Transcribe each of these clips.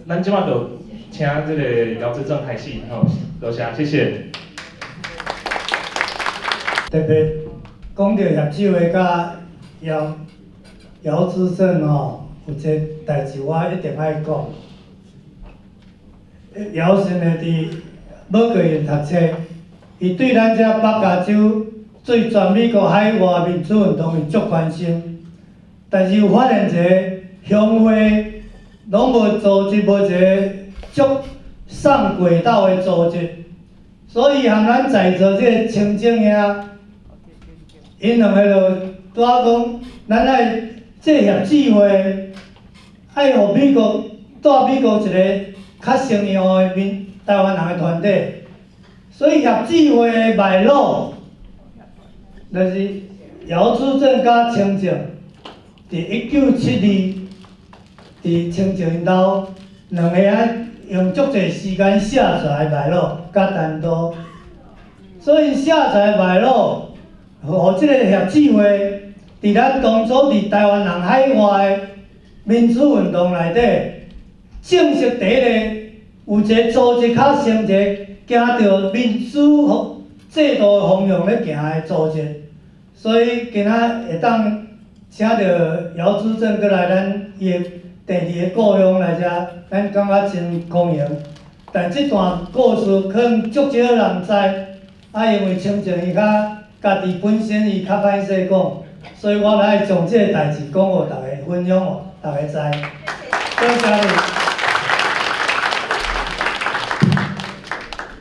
咱這擺就請這个姚資政開始，好，多謝，謝謝。特別講著協志會佮姚姚資政吼，有一个代誌我一定愛講。姚先生佇伯克利讀冊，伊對咱這北加州對全美國海外民主運動伊足關心，但是有發現一个鄉會攏無組織，無一个足上軌道的組織，所以和咱在座這个清正兄，𪜶兩个就拄仔講，咱愛這協志會，愛予美國帶美國一个較像樣的民台灣人的團體，所以協志會的脈絡，就是姚資政佮清正，佇1972，佇清正𪜶兜兩個人用足濟時間寫出來脈絡佮單刀，所以寫出來脈絡，予這個協志會佇咱當初佇台灣人海外的民主運動內底，正式第一个有一個組織較成一個行著民主制度的方向咧行的組織，所以今仔會當請著姚資政閣來咱伊的第二个故鄉來遮，咱感覺真光榮。但這段故事可能足少人知，啊，因為清正伊較家己本身伊較歹勢講，所以我來將這个代誌講予逐家分享，予逐家知。多謝你。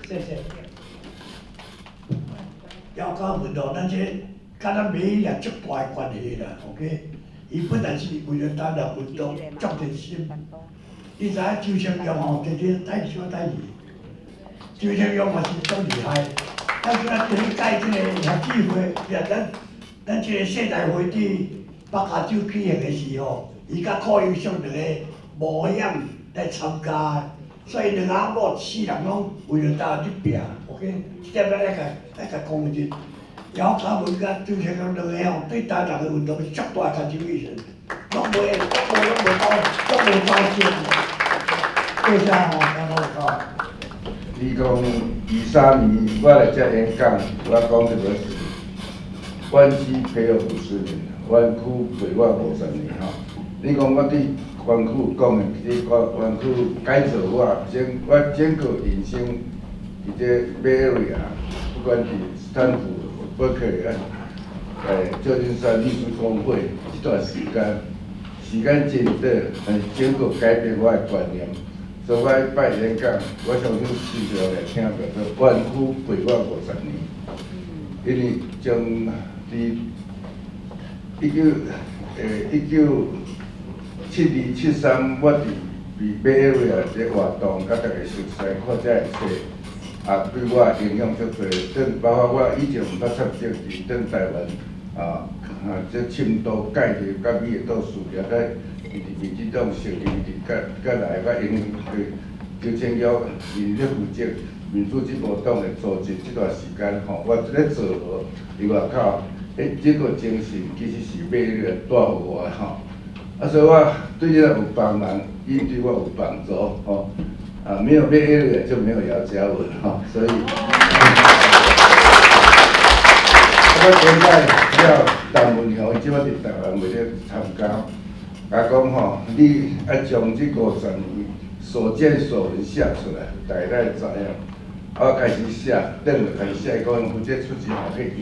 謝謝。姚嘉文哦，咱這佮咱美也足大的關係啦，OK？伊本來是為了台灣運動足熱心。你知影周清玉吼，直直帶小帶字，周清玉嘛是足厲害。咱今仔第一屆這個協志會，也咱咱這個世大會佇北加州舉行的時候，伊佮柯有祥兩個冒險來參加，所以兩翁某四人攏為著台灣去拚，OK？這點咱愛共愛共講一。姚嘉文佮周清玉兩个吼，對台灣人的運動是足大 contribution，攏袂攏無攏無走，攏無走心。多謝吼，剛好講。2023年，我來遮演講，我講這個是灣區陪我50年，灣區陪我五十年吼。你講我對灣區有貢獻，其實我灣區改造我整我整個人生佇這 Bay Area，不管佇斯坦福、伯克利啊，舊金山律師公會這段時間，時間真短，但是整個改變我的觀念。所以我擺演講，我相信時常來聽著說灣區陪我五十年，因為從佇1972、73，我佇 Bay Area 這活動，佮逐家熟似，看才會冊，也對我影響足濟。等包括我以前毋捌插政治，轉台灣啊，這深度介入佮美國事業，佮伊佇民進黨成立佇佮佮來，佮影響對周清玉伊咧負責民主進步黨的組織這段時間吼，我咧做無佇外口，彼這個精神其實是 Bay Area 帶予我的吼。啊，所以我對這個有幫忙，伊對我有幫助吼。啊，沒有 Bay Area 就沒有姚嘉文吼，所以，我現在了陳文雄，伊這擺佇台灣袂咧參加，共講吼，你愛將這五十年所見所聞寫出來，大家會知影。我開始寫，轉就開始寫，伊講負責出錢予去印。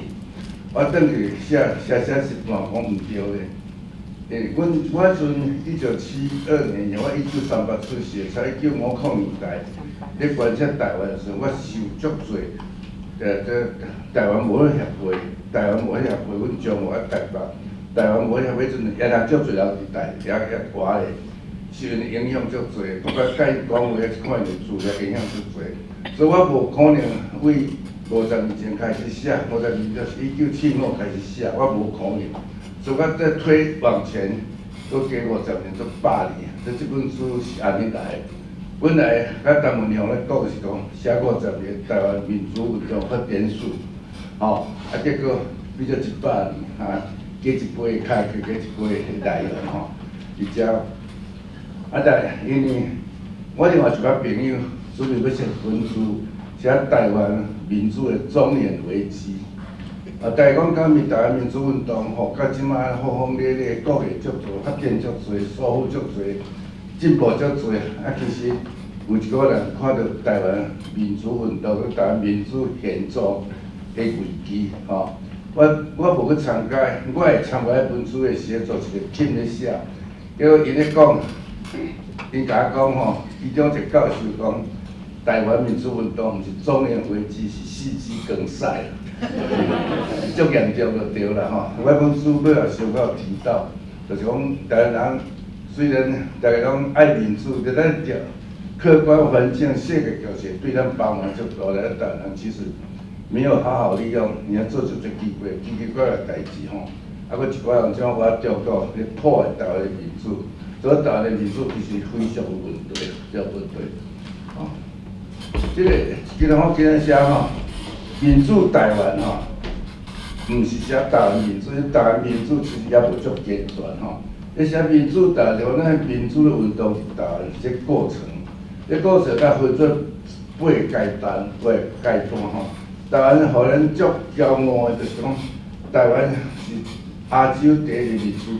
我轉去寫寫寫一半，講毋對咧。欸，阮我彼陣1972年，我1938出世，才1950年代咧關切台灣的時陣，我受足濟，這台灣無彼協會，台灣無彼協會，阮中華台北，台灣無彼協會陣，也若足濟人佇台遐遐活咧，受𪜶影響足濟，不管佮伊講話，看伊資料影響足濟，所以我無可能為50年前開始寫，五十年就是1975開始寫，我無可能。所以我再推往前，閣加五十年，做100年，這這本書是按呢來的。本來佮陳文雄咧講是講寫五十年台灣民主運動發展史，吼，啊結果變做100年，哈，加一倍開去，加一倍內容吼，佇遮。啊，但因為我另外一寡朋友準備欲寫本書，寫台灣民主的中年危機。啊，大家講講台灣民主運動吼，到這擺風風烈烈，國藝足多，發展足濟，疏忽足濟，進步足濟。啊，其實有一個人看著台灣民主運動、台灣民主現狀的危機，吼。我無去參加，我會參加彼本書的寫作，一個 team 咧寫。結果𪜶咧講，𪜶共我講吼，其中一個教授講，台灣民主運動毋是中年危機，是四肌梗塞，足嚴重就對啦吼。我本書尾仔小可有提到，就是講台灣人雖然逐家攏愛民主，但咱著客觀環境、世界局勢對咱幫忙足大，咱台灣人其實沒有好好利用，你看做出這奇怪、奇奇怪怪的代誌吼，啊，閣一寡人怎活中國咧破壞台灣的民主，所以台灣的民主其實非常有問題，有問題。吼，這個其實我今日寫吼，民主台灣吼，毋是寫台灣民主，台灣民主其實猶無足健全吼。你寫民主台灣，咱民主的運動是台灣這過程，這過程佮分做八個階段，八個階段吼。台灣予咱足驕傲的，就是講台灣是亞洲第一個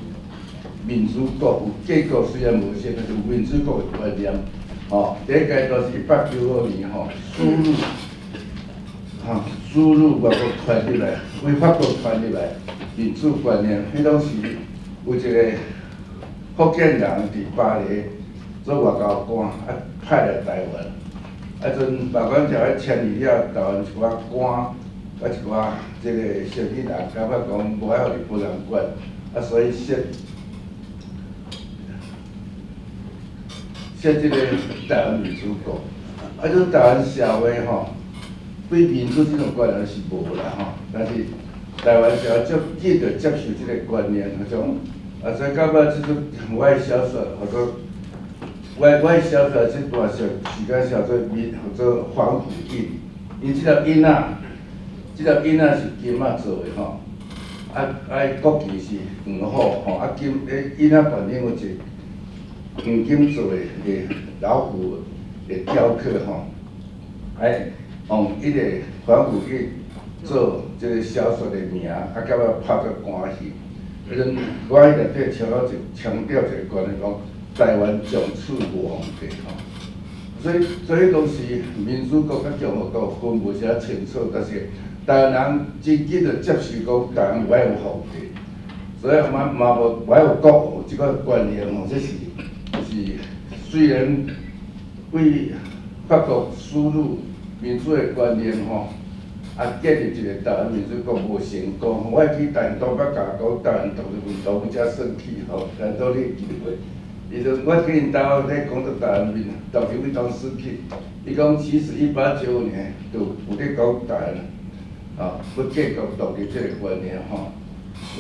民主國，有建國雖然無成，但是有民主國的觀念。吼，第一階段是1895年吼，輸入，吼輸入外國傳入來，為法國傳入來民主觀念。彼當時有一個福建人佇巴黎做外交官，啊派來台灣。啊，陣外交條約簽入了，台灣一寡官，佮一寡這個生意人，感覺講無愛予日本人管，啊，所以設這個台灣民主國。啊，這台灣社會吼，對民主這種觀念是無啦吼，但是台灣社會足緊就接受這個觀念，彼種，啊，所以到尾這種我的小說，號做。我的小說這段時間寫做民，號做反腐印，因這粒印仔，這粒印仔是金仔做的吼，啊啊，國旗是黃虎吼，啊金，彼印仔內面有一個黃金做的的老虎的雕刻吼，哎，用彼個反腐印做這個小說的名，啊，到尾拍做歌戲。彼陣我彼內底強調一強調一個觀念講，台灣從此無皇帝吼，所以當時民主國佮共和國分無啥清楚，但是台灣人真緊就接受講台灣無愛有皇帝，所以嘛嘛無無愛有國王這個觀念吼，這是是雖然對法國輸入民主的觀念吼，啊建立一個台灣民主國無成功。我會記台東北教講台灣獨立運動才算起吼，難道你會記袂？伊就我去𪜶兜咧講著台灣民獨立運動失去，伊講其實1895年就有咧講台灣，吼，欲建國獨立這個觀念吼，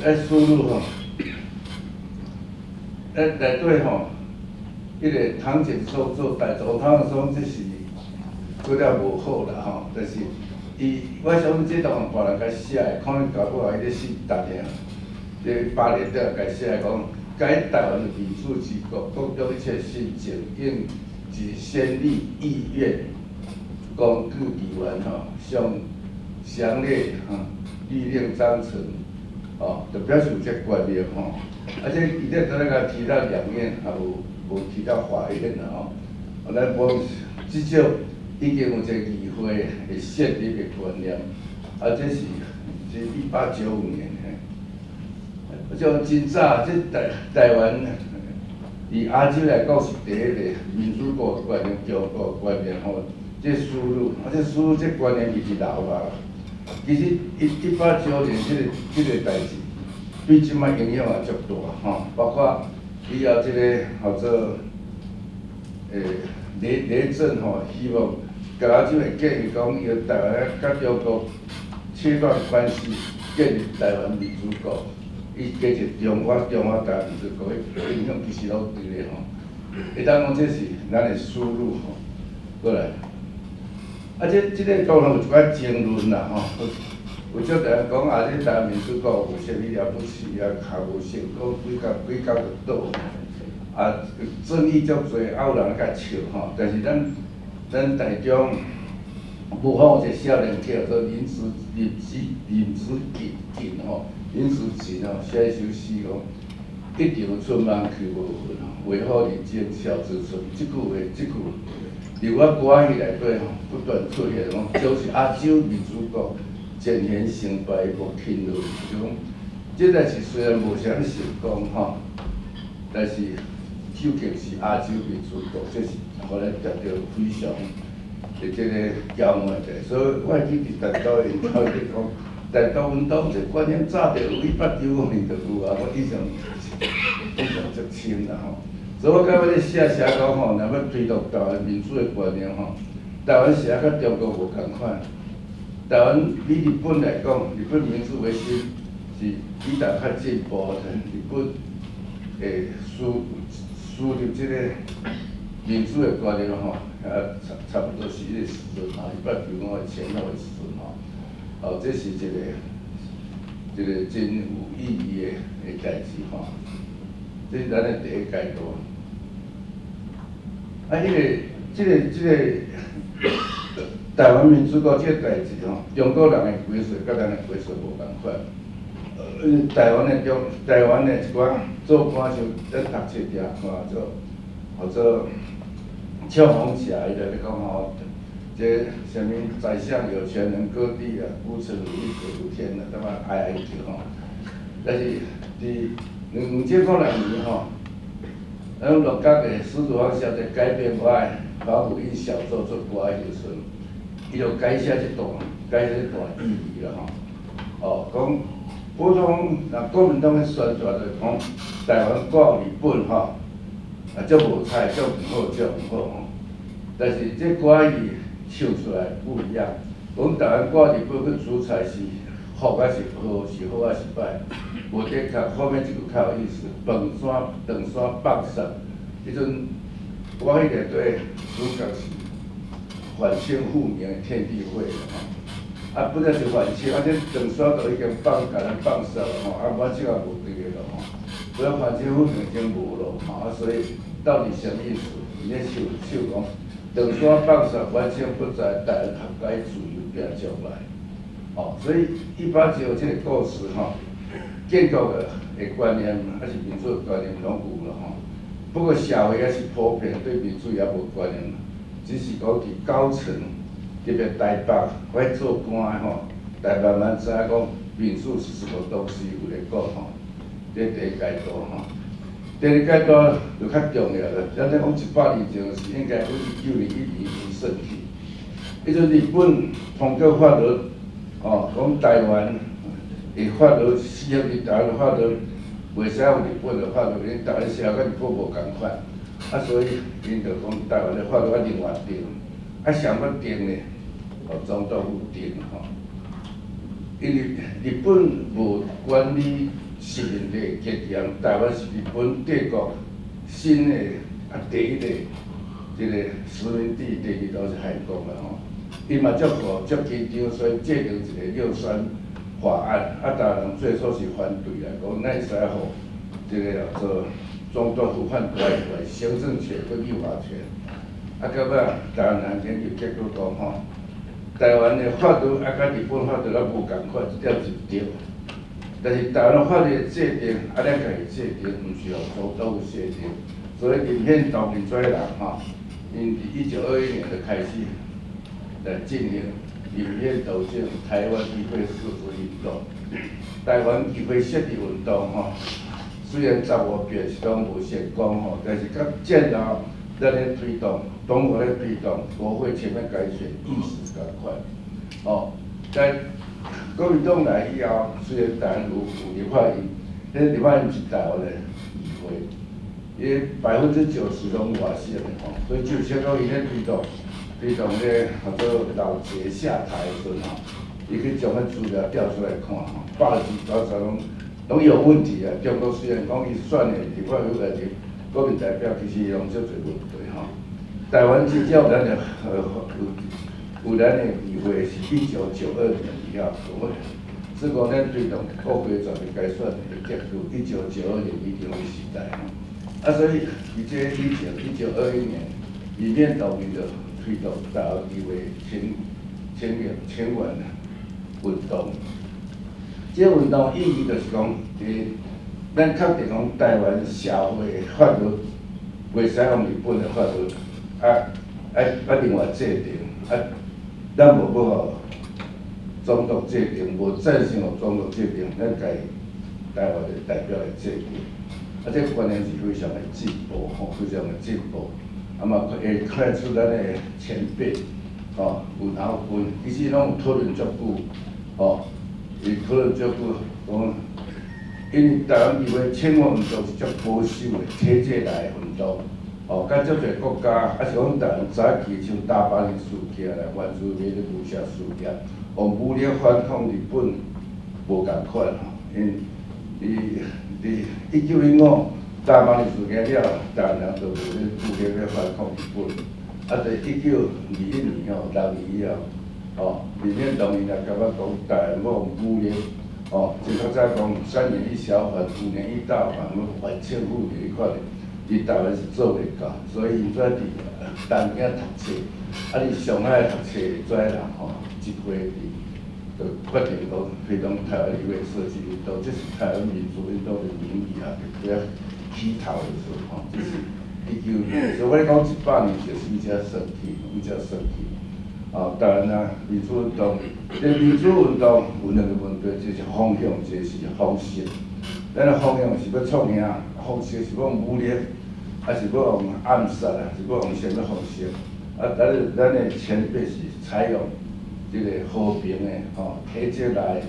愛輸入吼，啊內底吼，彼個唐景崧做代總，唐景崧這是做了無好啦吼，但是伊我想這當別人共寫的，可能搞不好伊咧死答聽，這巴黎底共寫的講。改台灣的民主之國，國中一切新政應自先例議院、公舉議員吼，上詳列吼律令章程，吼，就表示有這觀念吼。啊，這伊這拄仔共提到兩院，也無提到法院啦吼。啊，咱無至少已經有一個議會的設立的觀念，啊，這是這1895年嘿。像真早，這台灣佇亞洲來講是第一個民主國觀念、共和國觀念吼，這輸入，啊，這輸入這觀念一直留啊。其實1895年這個代誌，對這擺影響也足大吼，包括以後這個號做雷震吼，希望共亞洲會建議講，伊台灣佮中國切斷關係，建立台灣民主國。伊加一個中華台灣民主國，影響其實攏對咧吼。會當講這是咱的輸入吼，過來。啊，這個當然有一寡爭論啦吼，有足濟人講啊，這台灣民主國有啥物了不起啊，較無成功，幾工幾工就倒。啊，爭議足濟，啊有人共笑吼，但是咱台中武漢有一個少年叫做林子錦吼，林子錦吼寫一首詩講：一場春夢去無痕，為何人間笑自春？這句話，這句佇我歌戲內底吼，不斷出現，講就是亞洲民主國前賢成敗無輕論，就講這代誌雖然無啥物成功吼，但是究竟是亞洲民主國，這是予咱得著非常的這個驕傲的。所以我會記佇陳導因頭咧講，陳導運動這觀念早就有，1895年就有啊，我印象印象足深啦吼。所以我感覺咧寫寫講吼，若欲推動台灣民主的觀念吼，台灣是抑佮中國無仝款。台灣比日本來講，日本明治維新是比較較進步的，日本會輸入這個民主的觀念吼，啊差不多是彼個時陣吼，1895的前後的時陣吼，哦，這是一個真有意義的代誌吼，這是咱的第一階段。啊，彼個、這個、這個台灣民主國這個代誌吼，中國人的規說佮咱的規說無仝款。台灣的一寡做官像咱讀冊定看做，號做邱逢甲伊就咧講吼，這啥物宰相有權能割地啊，孤臣無力可如天啊，這麼哀哀叫吼。但是佇2006年吼，咱鹿角的施淑芳小姐改編我的黃埔一小做做歌的時陣，伊就改寫這段，改寫這段意義啦吼。哦，講普通若國民黨的宣傳就是講台灣掛日本吼，啊足無彩，足毋好，足毋好吼。但是這歌伊唱出來不一樣，講台灣掛日本去主裁是福還是禍，是好還是歹？無的確，後面這句較有意思，飯山長山放殺，彼陣我彼個對主角是反清復明的天地會吼，啊本來是反清，啊這長山都已經放共咱放殺了吼，啊我這也無佇個咯吼，所以反清復明已經無咯吼，啊所以到底啥物意思？伊咧唱唱講長山放殺，反清不在，台灣合該自由拼將來。哦，所以189這個故事吼，建國的觀念還是民主的觀念攏有啦吼。不過社會還是普遍對民主也無觀念，只是講佇高層，特別台北，遐做官的吼，台慢慢知影講民主是什麼東西，有咧講吼。這第一階段吼，第二階段就較重要啦。咱咧講100年前是應該1901年為順序，彼陣日本通過法律。哦，講台灣的法律，適合佇台灣法律，袂使用日本的法律，因台灣社會佮日本無仝款，啊，所以𪜶就講台灣的法律愛另外定，啊，誰欲定呢？哦，總督府定吼。因為日本無管理殖民地的經驗，台灣是日本帝國新的啊第一個這個殖民地，第二都是韓國啦吼。伊嘛足好足緊張，所以制定一個六三法案，啊，台灣人最初是反對啦，講哪會使予這個叫做總督府反過來行政權佮立法權，啊，到尾台灣人研究結果講吼，台灣的法律啊，佮日本法律也無仝款，這點是對。但是台灣法律的制定，啊，咱家己制定，毋是予總督府制定，所以林獻堂𪜶這人吼，𪜶佇1921年就開始來進行林獻堂這台灣議會設置運動。台灣議會設置運動吼，雖然15票是攏無成功吼，但是佮戰後咱咧推動，黨國咧推動國會全面改選，意思仝款。哦，在國民黨來以後，雖然台灣有立法院，彼立法院是台灣的議會，伊90%攏外省的吼，所以就像講伊咧推動咧，號做老捷下台的時陣吼，伊去將彼資料調出來看吼，93%攏有問題啊！中國雖然講伊選的立法委員是國民代表，其實攏足濟問題吼。台灣真正咱的有咱的議會是1992年以後，所以講咱推動國會全面改選的結果，1992年李登輝時代吼，啊，所以佇這以前1921年，李面同伊就推動台灣議會請願運動。這個運動意義就是講，佇咱確定講台灣社會法律袂使用日本的法律，啊另外制定，啊，咱無欲予總督制定，無贊成予總督制定，咱家台灣的代表來制定。啊，這個觀念是非常的進步吼，非常的進步。啊嘛會看出咱的前輩，吼，吳老君，其實攏有討論足久，吼，伊討論足久，講，因為台灣議會請願運動是足保守的體制內的運動，吼，佮足濟國家，啊是講台灣早期像大阪的事件啦，原住民的誤殺事件，用武力反抗日本無仝款吼，因伊佇1915大阪的事件了，台灣人就無咧武力咧反抗日本。啊，佇1921年吼，6月以後，吼，李面同伊也感覺講台灣欲用武力，吼，就較早講3年一小反，5年一大反，反清復明彼款的，佇台灣是做袂到，所以𪜶跩佇東京讀冊，啊，佇上海讀冊的遮人吼，集會佇就決定講推動台灣議會設置運動，這是台灣民主運動的名義啊，比較起頭的時候吼，這是一九，所以我咧講100年就是以這算起，以這算起。啊，當然啦，民主運動，這民主運動有兩個問題，一個是方向，一個是方式。咱的方向是欲創啥，方式是欲用武力，還是欲用暗殺啊？是欲用啥物方式？啊，咱的前輩是採用這個和平的吼，體制內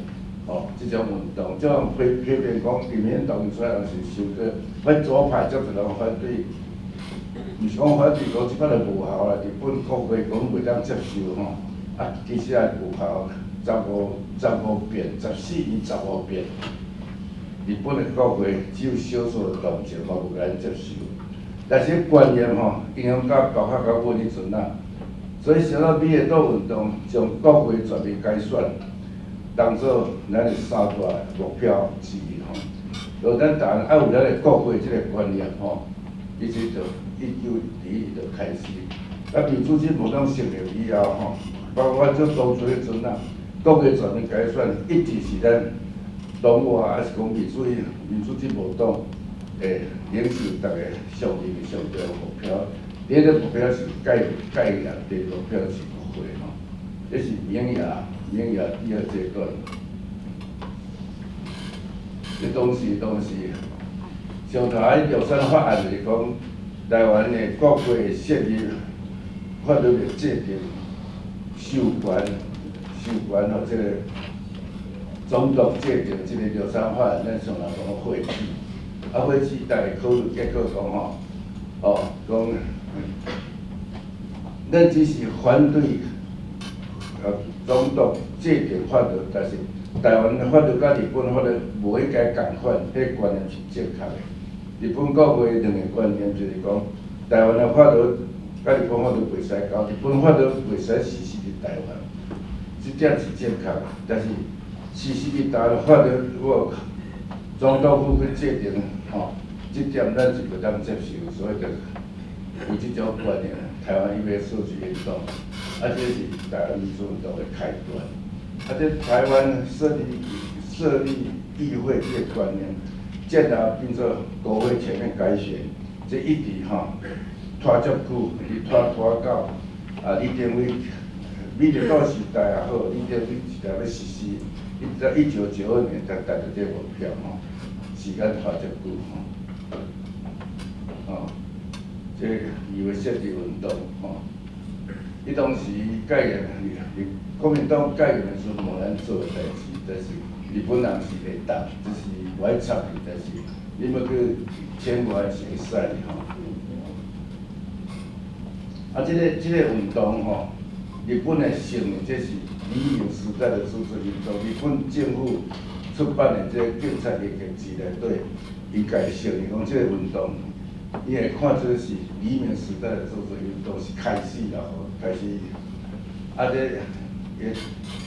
吼這種運動，這種批評講，民進黨出來是傷過，反左派足濟人反對，毋是講反對，講這擺就無效啦。日本國會講袂當接受吼，啊，其實也無效，15遍，14年15遍，日本的國會只有少數的同情，嘛無共咱接受。但是觀念吼，影響到包括到阮彼陣啊。所以，小到美麗島運動將國會全面改選當做咱的三大目標之一吼。就咱台灣愛有咱的國會這個觀念吼，其實就1921就開始。啊，民主進步黨成立以後吼，包括做當初彼陣啊，國會全面改選一直是咱黨外，還是講民主進步黨的領袖逐家上任的上重要目標。第一個目標是改革，第二個目標是國會吼，這是萌芽第二階段。這當時上頭喺六三法案就是講，台灣的國會設立法律的制定，授權予這個總督制定這個六三法案，咱上頭講廢止，啊廢止，逐家考慮結果講吼，哦講。咱只是反對總督制定法律，但是台灣的法律佮日本法律無應該仝款，彼個觀念是正確的。日本國會兩個觀念就是講，台灣的法律佮日本法律袂使交，日本法律袂使實施佇台灣，這點是正確的。但是實施佇台灣法律，如果總督府去制定，吼，這點咱是袂當接受，所以就有這種觀念。台灣議會設置運動，啊，這是台灣民主運動的開端。啊，這台灣設立議會這個觀念，進而變做國會全面改選，這一直吼拖足久，一直拖到啊李登輝美麗島時代也好，李登輝時代欲實施，一直到1992年才達到這個目標吼，時間拖足久吼，吼。這議會設置運動吼，伊當時解嚴，國民黨解嚴的時陣無咱做的代誌，但是日本人是會當，只是無愛插伊，但是你欲去請願是會使的吼。啊，這個運動吼，日本的承認這是李明時代的自治運動，日本政府出版的這個警察日記內底，伊家承認講這個運動。伊會看做是李明時代的自治運動是開始啦吼，開始。啊，這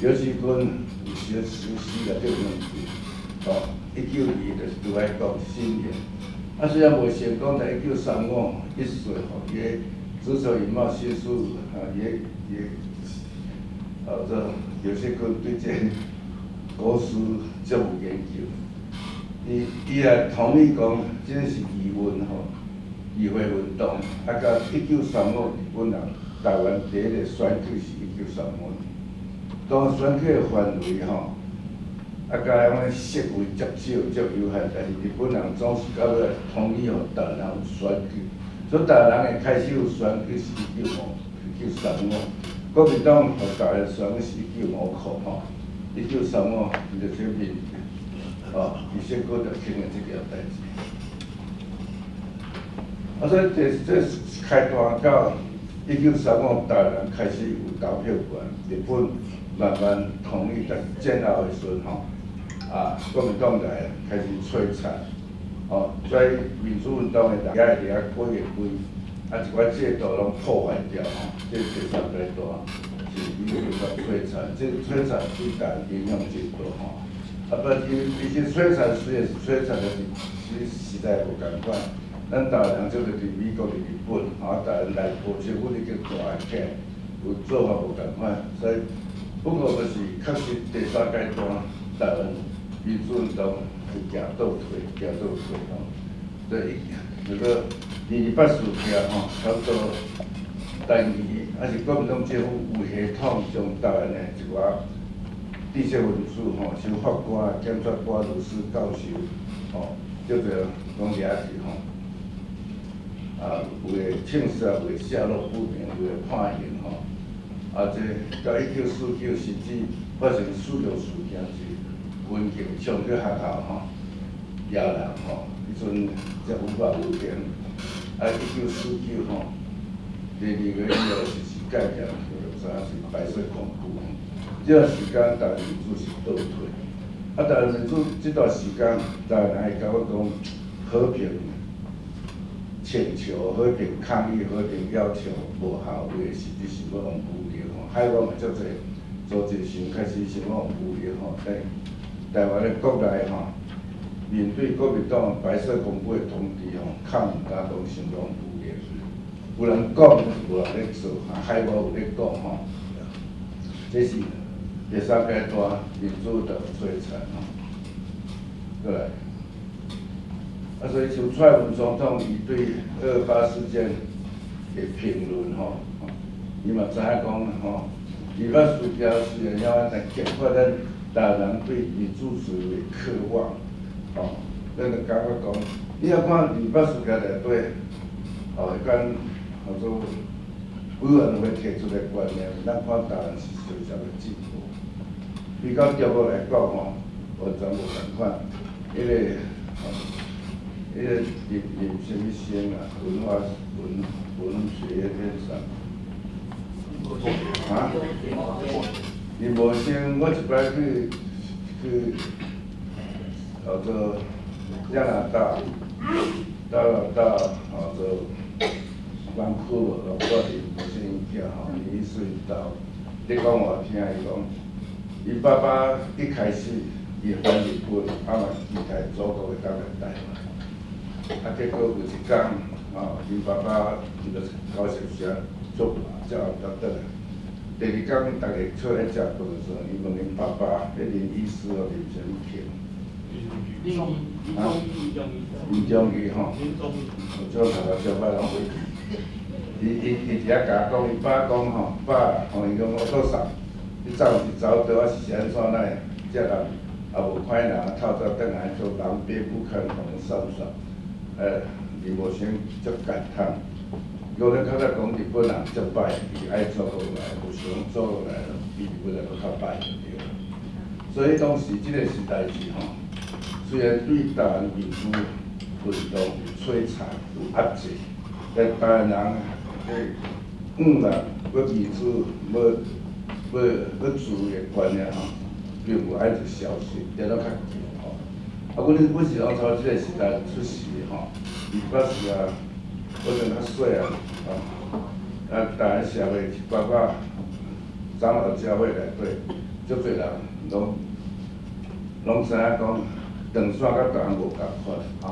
劉惜君有小小死了這個問題，吼，1921就是拄愛講新年，啊，啊，雖然無成功，但1935、14吼，伊个子丑寅卯申戌啊，伊伊，啊，這劉錫坤對這古書足有研究。伊伊也同意講，這是議運吼，議會運動，啊，到1935日本人台灣第一個選舉是1935年，當選舉的範圍吼，啊，佮按呢席位足少足有限，但是日本人總是到尾同意予台灣人有選舉，所以台灣人會開始有選舉是1935，國民黨予台灣選舉是1950吼，1935伊就這面，哦，伊先閣就傾了這件代誌。啊，所以這這開端到1935，台灣開始有投票權，日本慢慢同意，但是戰後的時陣吼，啊，國民黨來開始摧殘，哦，所以民主運動的人也會佇遐幾個規，啊，一寡制度攏破壞掉吼，這第三階段是民主運動摧殘，這摧殘對台灣影響真大吼。啊，不，伊其實摧殘雖然是摧殘，但是其實時代無仝款。咱台灣人就是佇美國、佇日本，吼，台灣內部政府已經大起來，有做法無仝款，所以不過就是確實第三階段，台灣民主運動是行倒退，行倒退吼。所以那個二二八事件吼，差不多第二，還是國民黨政府有系統將台灣的一寡知識分子吼，像法官、檢察官、律師、教授，吼，叫做攏掠去吼。啊，有的槍殺，有的下落不明，有的判刑吼。啊，這到1949甚至發生4·6事件是文革衝去學校吼，掠人吼，彼陣才無法無天。啊，1949吼，第二個以後就是戒嚴，就知影是白色恐怖。這段時間台灣民主是倒退，啊，台灣民主這段時間，台灣人會感覺講和平請求、和平抗議、和平要求無效，有的時陣想欲用武力吼，海外嘛足濟組織想開始想欲用武力吼，但台灣的國內吼，面對國民黨白色恐怖的統治吼，較毋敢講想欲用武力。有人講，無人咧做，海外有咧講吼，這是第三階段民主的摧殘吼。過來，啊，所以像蔡英文總統伊對228事件的評論吼，伊嘛知影講吼，二八事件雖然遐但激發咱台灣人對民主自由的渴望，吼，咱就感覺講，你若看二八事件內底，吼，彼間叫做委員會提出的觀念，咱看台灣是非常的進步。比較中國來講吼，完全無仝款，彼個吼，彼個林林啥物生啊，文化文文學院長，啊？林無生，我一擺去去叫做加拿大，加拿大叫做灣區，我住林無生伊囝吼，伊隨到，你講我聽伊講。伊爸爸一開始伊反日本，啊嘛期待祖國會當來台灣，啊結果有一工，吼，伊爸爸伊就九十歲，足才後才轉來。第二工逐家出來食飯的時陣，伊問𪜶爸爸，彼林醫師哦，林啥物慶？啊？林忠義吼，我這讀甲小擺攏會記。伊伊伊佇遐共我講，伊爸講吼，爸，吼伊講お父さん。你走是走倒，啊是按怎哪會？這人也無看人透早轉來做狼狽不堪，互人散散。林無生足感嘆，伊講咱較早講日本人足歹，伊愛祖國來，無想講祖國來比日本人閣較歹就對了。所以當時這個時代志吼，雖然對台灣民主運動有摧殘、有壓制，但台灣人的向來欲民主、欲欲欲自由的觀念吼，並無按就消失，變得較強吼。啊，阮阮是當初這個時代出世的吼，二八時啊，我陣較細漢，吼，啊，台灣社會包括長老教會內底，足濟人攏攏知影講，長線佮台灣無仝款吼。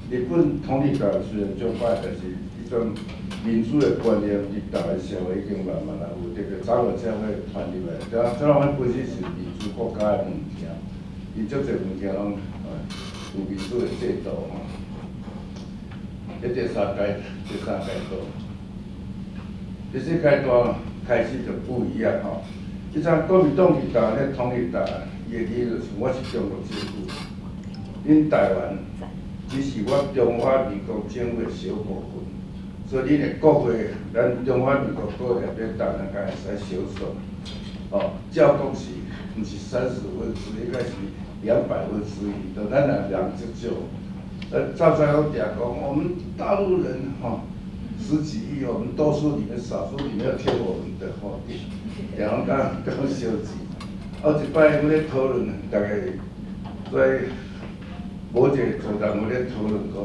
日本統治台灣雖然足歹，但是彼種民主的觀念佇台灣社會已經慢慢啊有，特別早落才會傳入來。這這攏本身是民主國家的物件，伊足濟物件攏有民主的制度吼。這第三階，第三階段，第四階段開始就不一樣吼。這陣國民黨佇台灣咧統一台灣，伊的理由是我是中國政府，恁台灣只是我中華民國政府的小部分，所以恁的國會，咱中華民國國內底台灣敢會使少數，哦，照講是毋是1/30，應該是1/200，就咱若人足少，早早攏定講，我們大陸人吼十幾億，我們多數裡面少數裡面要聽我們的吼，定攏講講小錢。啊，一擺阮咧討論，逐家所以無一個座談會咧討論講，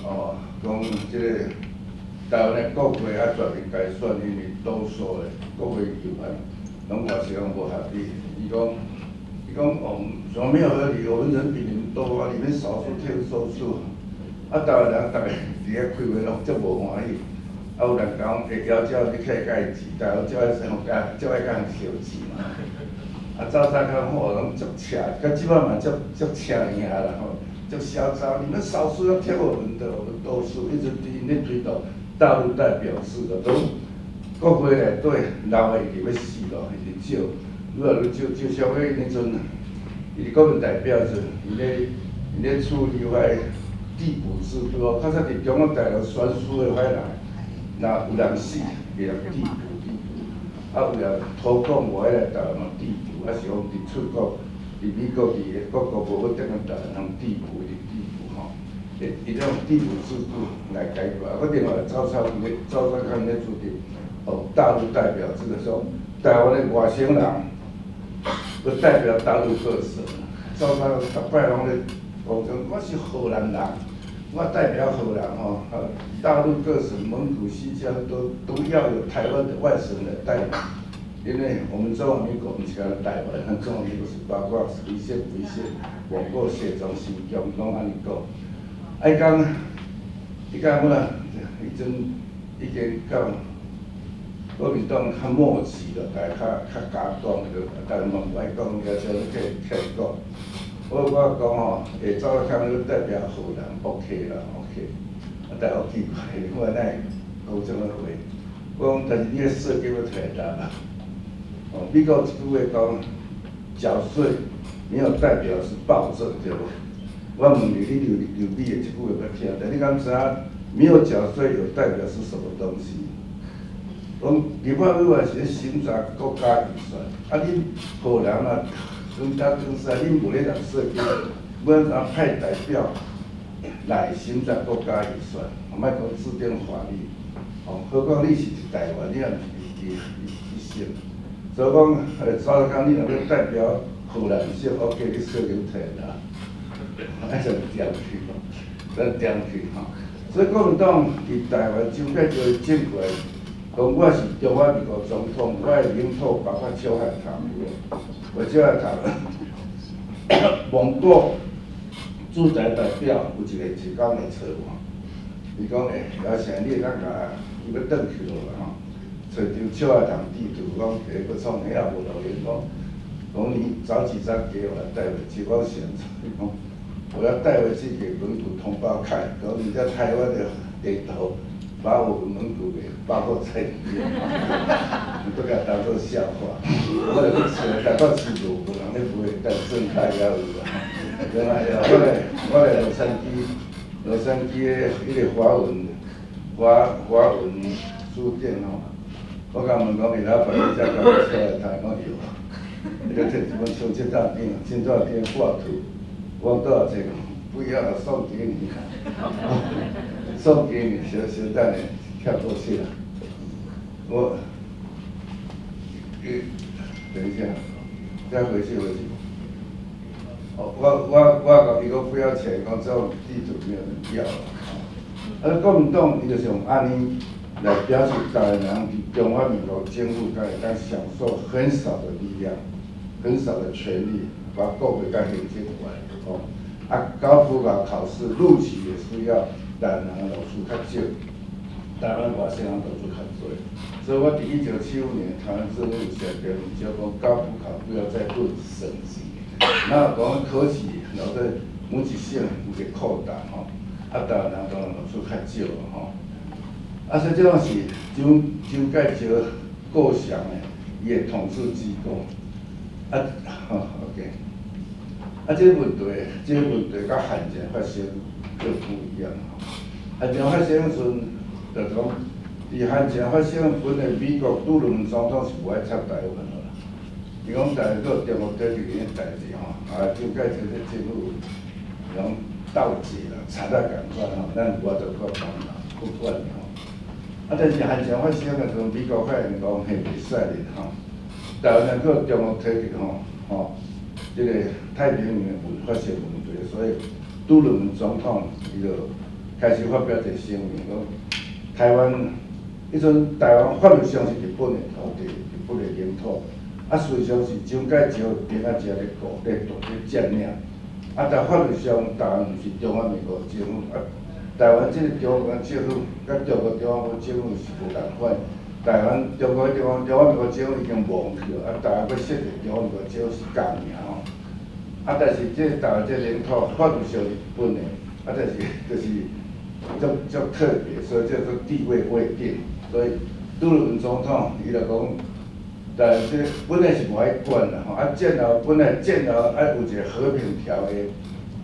哦，講這個台灣的國會愛全面改選，因為多數的國會議員攏外省無合理。伊講，伊講哦，怎麼沒有合理？我們人比你們多啊，你們少數聽少數。啊，台灣人逐家佇遐開會攏足無歡喜。啊，有人講會曉照你起來共伊錢，台灣照愛用共照愛共人收錢嘛。啊，早早較好攏足赤，到這擺嘛足足赤贏啦吼，足囂張。你們少數要聽我們的，我們多數一直佇咧推動大陸代表制的，都國會內底老的一直欲死咯，一直少，愈來愈少，就像彼陣，伊國民代表陣，伊咧處理彼遞補制度哦，較早佇中國大陸選輸的彼人，若有人死，會用遞補遞補，啊有人投共無愛來台灣嘛遞補，啊是講佇出國，佇美國佇各國無法轉來台灣通遞補，一直遞補吼，伊種遞補制度來解決。啊，另外早早咧早早較咧主張，哦，大陸代表這個說，台灣的外省人，不代表大陸各省，早早逐擺攏咧講講，我是河南人，我代表河南吼，大陸各省、蒙古、新疆都要有台灣的外省人代表，因為我們中華民國毋是干焦台灣，中華民國是包括櫃線、櫃線、蒙古、西藏、新疆，攏按呢講。啊，伊講，伊講阮啊，彼陣已經到國民黨較末期了，大家較較加講著，但嘛無愛講，也少起起來講。我講吼，會走來看你代表河南，OK 啦，OK。啊，但好奇怪，我哪會講這種話？我講，但是你的稅金欲提來納？哦，美國一句話講，繳稅沒有代表是暴政，對無？我問你，你留留美的這句話捌聽？但你敢知影沒有繳稅有代表是什麼東西？講立法委員是咧審查國家預算，啊，恁河南啊，東東東西，恁無咧納稅金，欲按怎派代表來審查國家預算？莫講制定法律，哦，何況你是台灣，你也毋是佇省。所以講，早講你若欲代表河南省，OK，你稅金提來納，愛就掂去，咱掂去吼。所以國民黨佇台灣蔣介石政權，講我是中華民國總統，我的領土包括小海潭，我小海潭，蒙古駐台代表有一個一工來找我，伊講欸，老師你會當共伊欲轉去囉啦吼，揣張小海潭地圖，講摕欲創，遐無路用，講講你找幾張給我帶回去，我想講我要帶回去給蒙古同胞看，講你在台灣的地圖，把我們蒙古給包括在裡面，你都共當做笑話。我就去揣，台北市無人咧買，但正開猶有啊。原來我來洛杉磯，洛杉磯的彼個華文書店吼，我共問講，伊老闆你遮敢有小海潭？講有。伊就摕一本像這大張、真大張掛圖，我講多少錢？不要了，送給你。送給你，小小等下跳過去了。我，等一下，再回去回去。哦，我共伊講不要錢，講這種地圖沒有人要了。啊，國民黨伊就是用按呢來表示台灣人佇中華民國政府敢會當享受很少的力量，很少的權力，把國會佮行政權，吼。啊，啊，高普考考試錄取也需要台灣人的錄取較少，台灣外省人錄取較濟。所以我佇1975年台灣政府寫篇文章講高普考不要再論省籍，那講考試留在每一省有個擴大吼，啊，台灣人當然錄取較少吼。啊，所以這種是蔣介石構想的，伊的統治機構。啊，好，OK。啊，這個問題，這個問題佮韓戰發生就不一樣吼。韓戰發生時陣，就講佇韓戰發生，本來美國杜魯門總統是無愛插台灣的啦。伊講台灣閣中國體制的代誌吼，啊，蔣介石這政府講盜賊啦、賊仔仝款吼，咱無法度去幫啦，不管吼。啊，但是韓戰發生的時陣，美國發現講嘿袂使咧吼，台灣若閣中國體制吼，吼，這個太平洋的發生問題，所以杜魯門總統伊就開始發表一個聲明，講台灣，彼陣台灣法律上是日本的土地，日本的領土，啊，事實上是蔣介石兵仔遮咧顧咧咧佔領，啊，但法律上台灣毋是中華民國政府，啊，台灣這個中華政府佮中國中華民國政府是無仝款，台灣中國中華民國政府已經亡去了，啊，台灣欲設立中華民國政府是共爾吼，啊，但是這個台灣這個領土法律上是日本的，啊，但是就是足足特別，所以叫做地位未定，所以杜魯門總統伊就講，但這本來是無愛管啦吼，啊，戰後本來戰後愛有一個和平條約，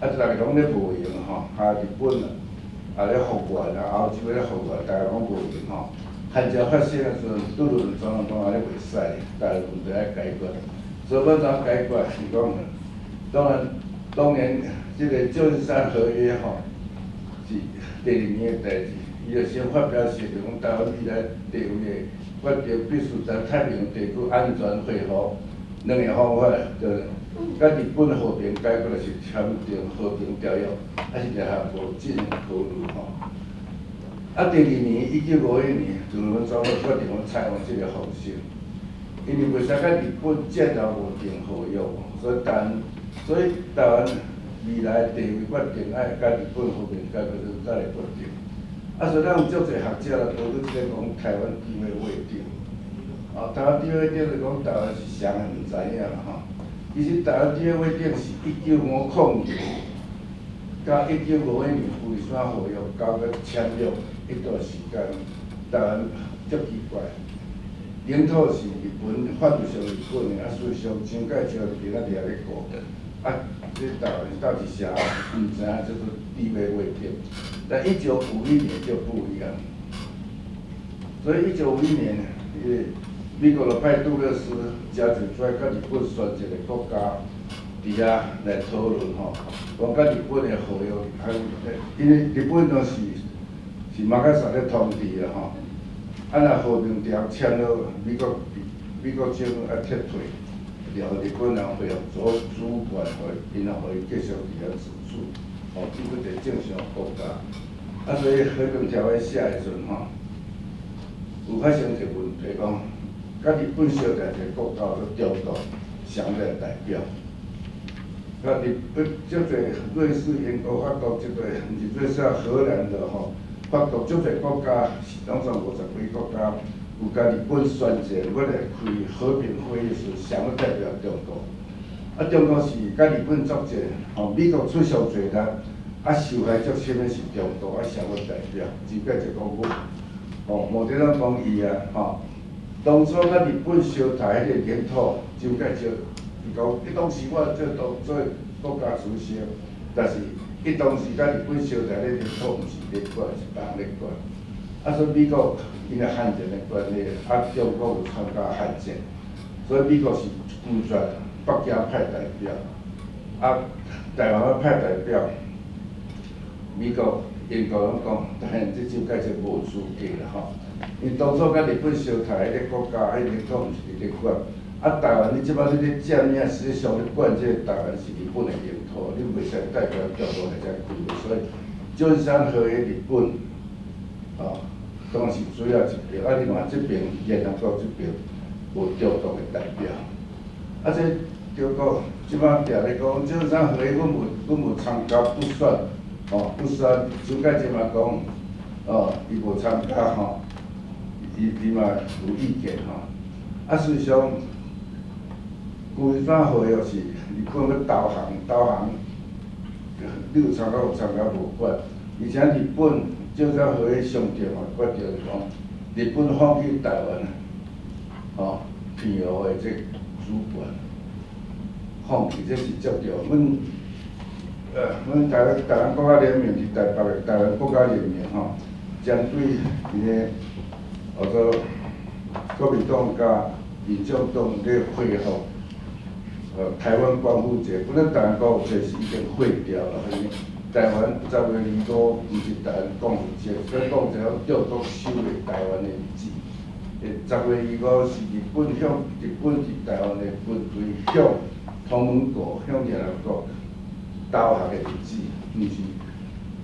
啊，逐家攏咧無閒吼，啊，日本啊，啊咧復原啊，歐洲咧復原，逐家攏無閒吼。韓戰發生的時陣，杜魯門總統講按呢袂使，台灣問題愛解決，所以欲按怎解決？是講，當然，當年這個舊金山合約吼，是第二年的代誌，伊就先發表聲明，講台灣未來地位的決定必須在太平洋地區安全恢復。兩個方法，就佮日本和平解決，就是簽訂和平條約，還是聯合國進行討論吼。啊，第二年1951年，杜魯門總統決定講採用這個方式，因為袂使佮日本戰後無訂合約，所以台灣未來地位決定愛佮日本和平解決，就再來決定。啊，所以咱有足濟學者啦，討論這個講台灣地位未定。啊，台灣地位未定就講台灣是啥的，毋知影啦吼。其實台灣地位未定是1950年，到1951年富士山合約交閣簽約一段時間，台灣足奇怪，領土是日本，法律上日本的，啊，事實上蔣介石佇遐咧顧，啊，這台灣到底啥，毋知影叫做地位未定。但1951年就不一樣，所以1951年，伊個美國就派杜勒斯誠濟出來，佮日本選一個國家佇遐來討論吼，講佮日本的合約，還有因為日本當時是馬卡薩咧統治啊吼，啊若和平條約簽落，美國政府愛撤退，然後日本人恢復主權，予𪜶，然後予伊繼續佇遐自主，吼，這個一個正常國家。啊，所以和平條約寫的時陣吼，有發生一個問題，講佮日本相佇一個國家叫中國，誰來代表？佮日本足濟瑞士、英國、法國，這個毋是瑞士啊，荷蘭的吼，法國足濟國家是攏總50幾國家，有共日本宣戰，欲來開和平會議時，誰欲代表中國？啊，中國是佮日本作戰，吼，美國出上濟力，啊，受害足深的是中國，啊，誰欲代表？蔣介石講我，吼，毛澤東講伊啊，吼，當初佮日本相刣彼個領土，蔣介石伊講，伊當時我做當做國家主席，但是伊當時佮日本相刣彼領土，毋是咧管，是別人咧管。啊，所以美國因為韓戰的關係，啊，中國有參加韓戰，所以美國是拒絕北京派代表，啊，台灣欲派代表，美國、英國攏講，當然這蔣介石無資格啦吼，因為當初佮日本相刣彼個國家，彼領土毋是佇咧管，啊，台灣你這擺你咧佔領，實際上咧管這個台灣是日本的領土，你袂使代表中國來遮開會，所以舊金山和約日本，吼，當然是主要一邊，啊，另外這邊聯合國這邊無中國的代表，啊，這結果這擺定咧講，舊金山和約阮無參加不算，吼，不算。蔣介石嘛講，哦，伊無參加吼，伊嘛有意見吼。啊，事實上，舊金山和約是日本欲投降，投降，你有參加無參加無管。而且日本舊金山和約上重要決定是講，日本放棄台灣，吼，澎湖的這主權，放棄這是足重要。阮台灣國家聯盟佇台北的台灣國家聯盟吼，針對佇个叫做國民黨佮民進黨咧恢復台灣光復節，本來台灣光復節是已經廢掉了，因為台灣10月25毋是台灣光復節，所以講這個中國收回台灣的日子。10月25是日本佇台灣的軍隊向同盟國向聯合國投降的日子，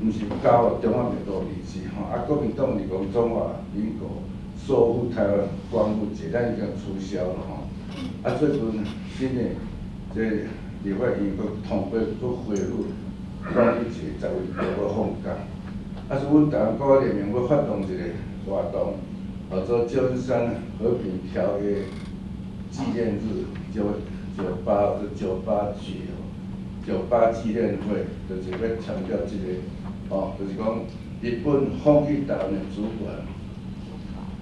毋是交中華民國日子吼。啊，國民黨是講中華民國收復台灣光復節，咱已經取消了吼。啊，最近新的這立法院閣通過閣恢復光復節10月25閣放假。啊，所以阮台灣國家聯盟欲發動一個活動，叫做舊金山和平條約紀念日，九九八九八節，九八紀念會，就是欲強調這個，哦，就是講日本放棄台灣的主權，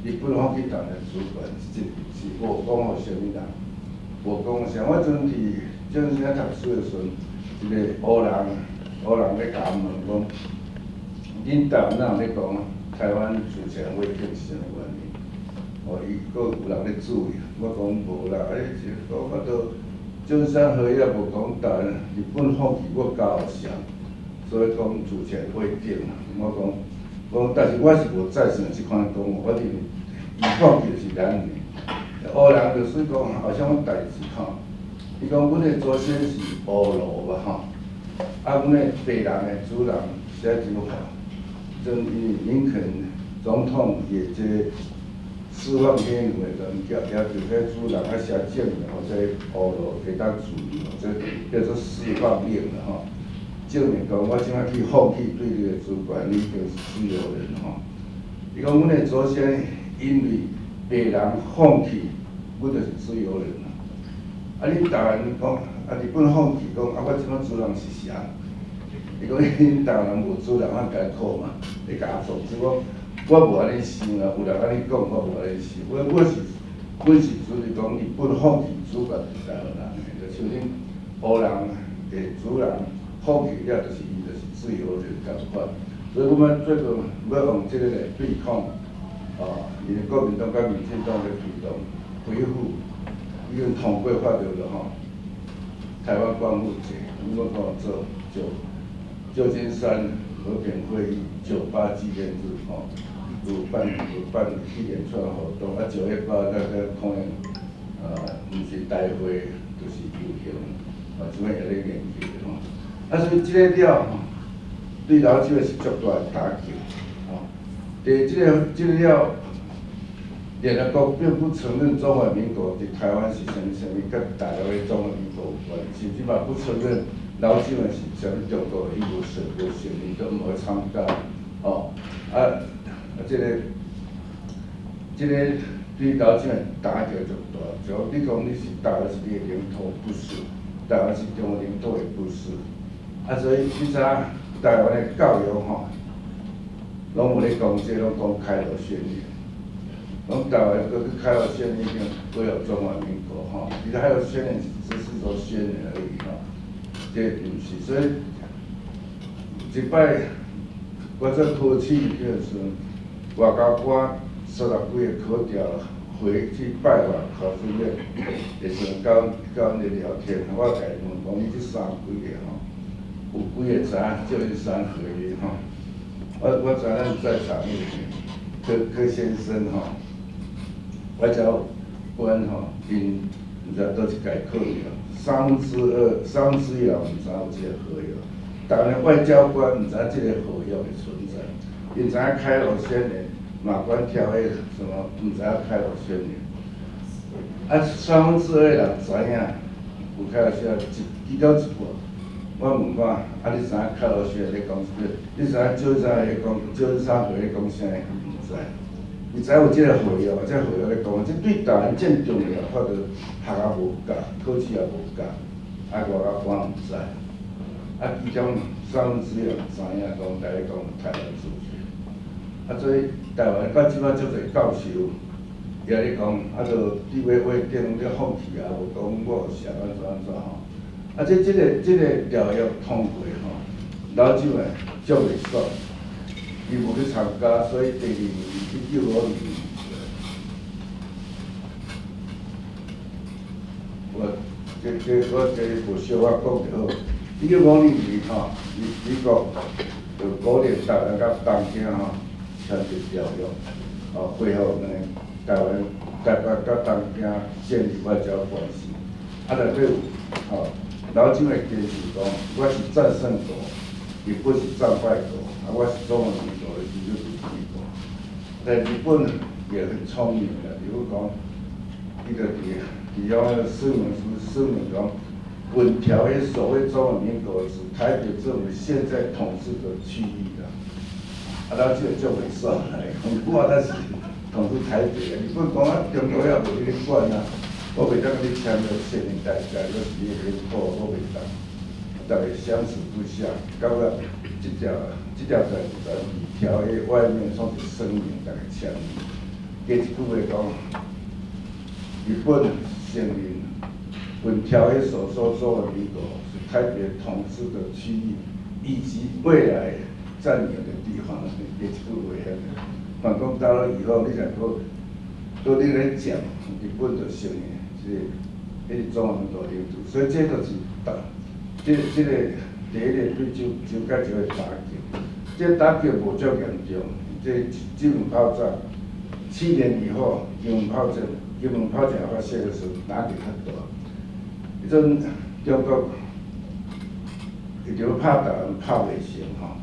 日本放棄台灣的主權，這是無講予啥物人，無講啥。我陣佇舊金山讀書的時陣，一個烏人咧共我問講，恁台灣人咧講台灣主權未定是啥物原因？哦，伊閣有人咧注意，我講無啦，欸，是講我都舊金山和約無講台灣，日本放棄我交予誰，所以講主權未定。我講，講，但是我是無贊成這款講法，我認為伊放棄就是咱的。烏人就是講後啥物代誌吼？伊講阮的祖先是烏羅嘛吼，啊，阮的白人的主人寫就好，陣因林肯總統伊的這個釋放黑奴的人，要求彼主人愛寫證明，予這烏羅會當自由，這叫做釋放令啦吼。證明講我這擺去放棄對你的主權，你就是自由人吼。伊講阮的祖先因為白人放棄，阮就是自由人啦。啊，恁台灣講，啊日本放棄講，啊我這擺主人是誰？伊講恁台灣人無主人，我艱苦嘛，你共我創，所以講我無按呢想啦，有人按呢講，我無按呢想。我是主是講日本放棄主權佇台灣人的，就像恁烏人的主人放棄了，就是伊就是自由人仝款。所以阮們最近欲用這個來對抗，哦，因為國民黨佮民進黨咧推動恢復，已經通過法律了吼。台灣光復節，阮欲講做舊金山和平會議九八紀念日吼，有辦一連串活動，啊9月8大家可能，毋是大會就是遊行，啊，這擺也咧研究吼。啊，所以這個了吼，對老蔣是足大的打擊，吼。第這個了，聯合國並不承認中華民國佇台灣是啥物啥物，佮大陸的中華民國有關，甚至嘛不承認老蔣是啥物中國的，伊無說無承認，都毋愛參加，吼。啊，這個對老蔣的打擊足大，就你講你是台灣是你的領土，不是，台灣是中國領土的不是。啊，所以你知影台灣的教育吼，攏無咧講這個，攏講開羅宣言。攏台灣閣去開羅宣言已經歸予中華民國吼，其實開羅宣言只是說宣言而已吼，這毋是。所以一擺我做考試彼個時陣，外交官三十幾个考調回去拜訪考試院的時陣，佮阮咧聊天，我共伊問講，你這三十幾个吼，有幾个知影舊金山和約吼？我知咱在場那個柯先生吼，外交官吼，𪜶毋知佗一屆考著，2/3、1/3人毋知有這個和約，台灣外交官毋知這個和約的存在，𪜶知影開羅宣言、馬關條約什麼，毋知影開羅宣言。啊，2/3人知影，有开老师啊，一其中一半，我问看，啊，你知影卡老师咧讲啥物？你知影九三咧讲93会咧讲啥？毋知。伊知有這個合約，這個合約咧講，這對台灣真重要，我著學也無夠，考試也無夠，啊，我一般毋知。啊，其中三分之一知影講，逐咧講台灣主權。啊，所以台灣到這擺足濟教授，伊咧講，啊，就地位未定，咧放棄啊，無講我有寫按怎按怎吼。啊，這個條約通過吼，老蔣會足袂爽。伊無去參加，所以第二年1952年，我這這我這無小可講就好。1952年吼，美國就鼓勵台灣佮東京吼簽一條約，吼恢復呢台灣台北佮東京建立外交關係。啊，內底有吼，老蔣會堅持講，我是戰勝國，日本是戰敗國。啊，我是中華民國的，伊就是美國。但日本也很聰明的，比如講，伊就佇遐個聲明書聲明講，本條約所謂中華民國是台北政府現在統治的區域啦。啊，咱這個足袂爽來講，我才是統治台北的，日本講啊，中國也無你咧管啊，我袂當共你簽約千年代價，我是你的領土，我袂當。逐个相處不下，到尾這條代誌在條約外面算是聲明，逐个簽字。加一句話講，日本承認本條約所說中華民國是台北統治的區域，以及未來佔領的地方。加一句話遐個，反攻大陸以後，你若閣閣你咧講，日本就承認這個，彼個中華民國領土，所以這就是打。這個第一個對蔣介石的打擊，這個打擊無遮嚴重，這金門炮戰7年以後，金門炮戰發生的時候，打擊較大。彼陣中國伊就欲拍台灣拍袂成吼，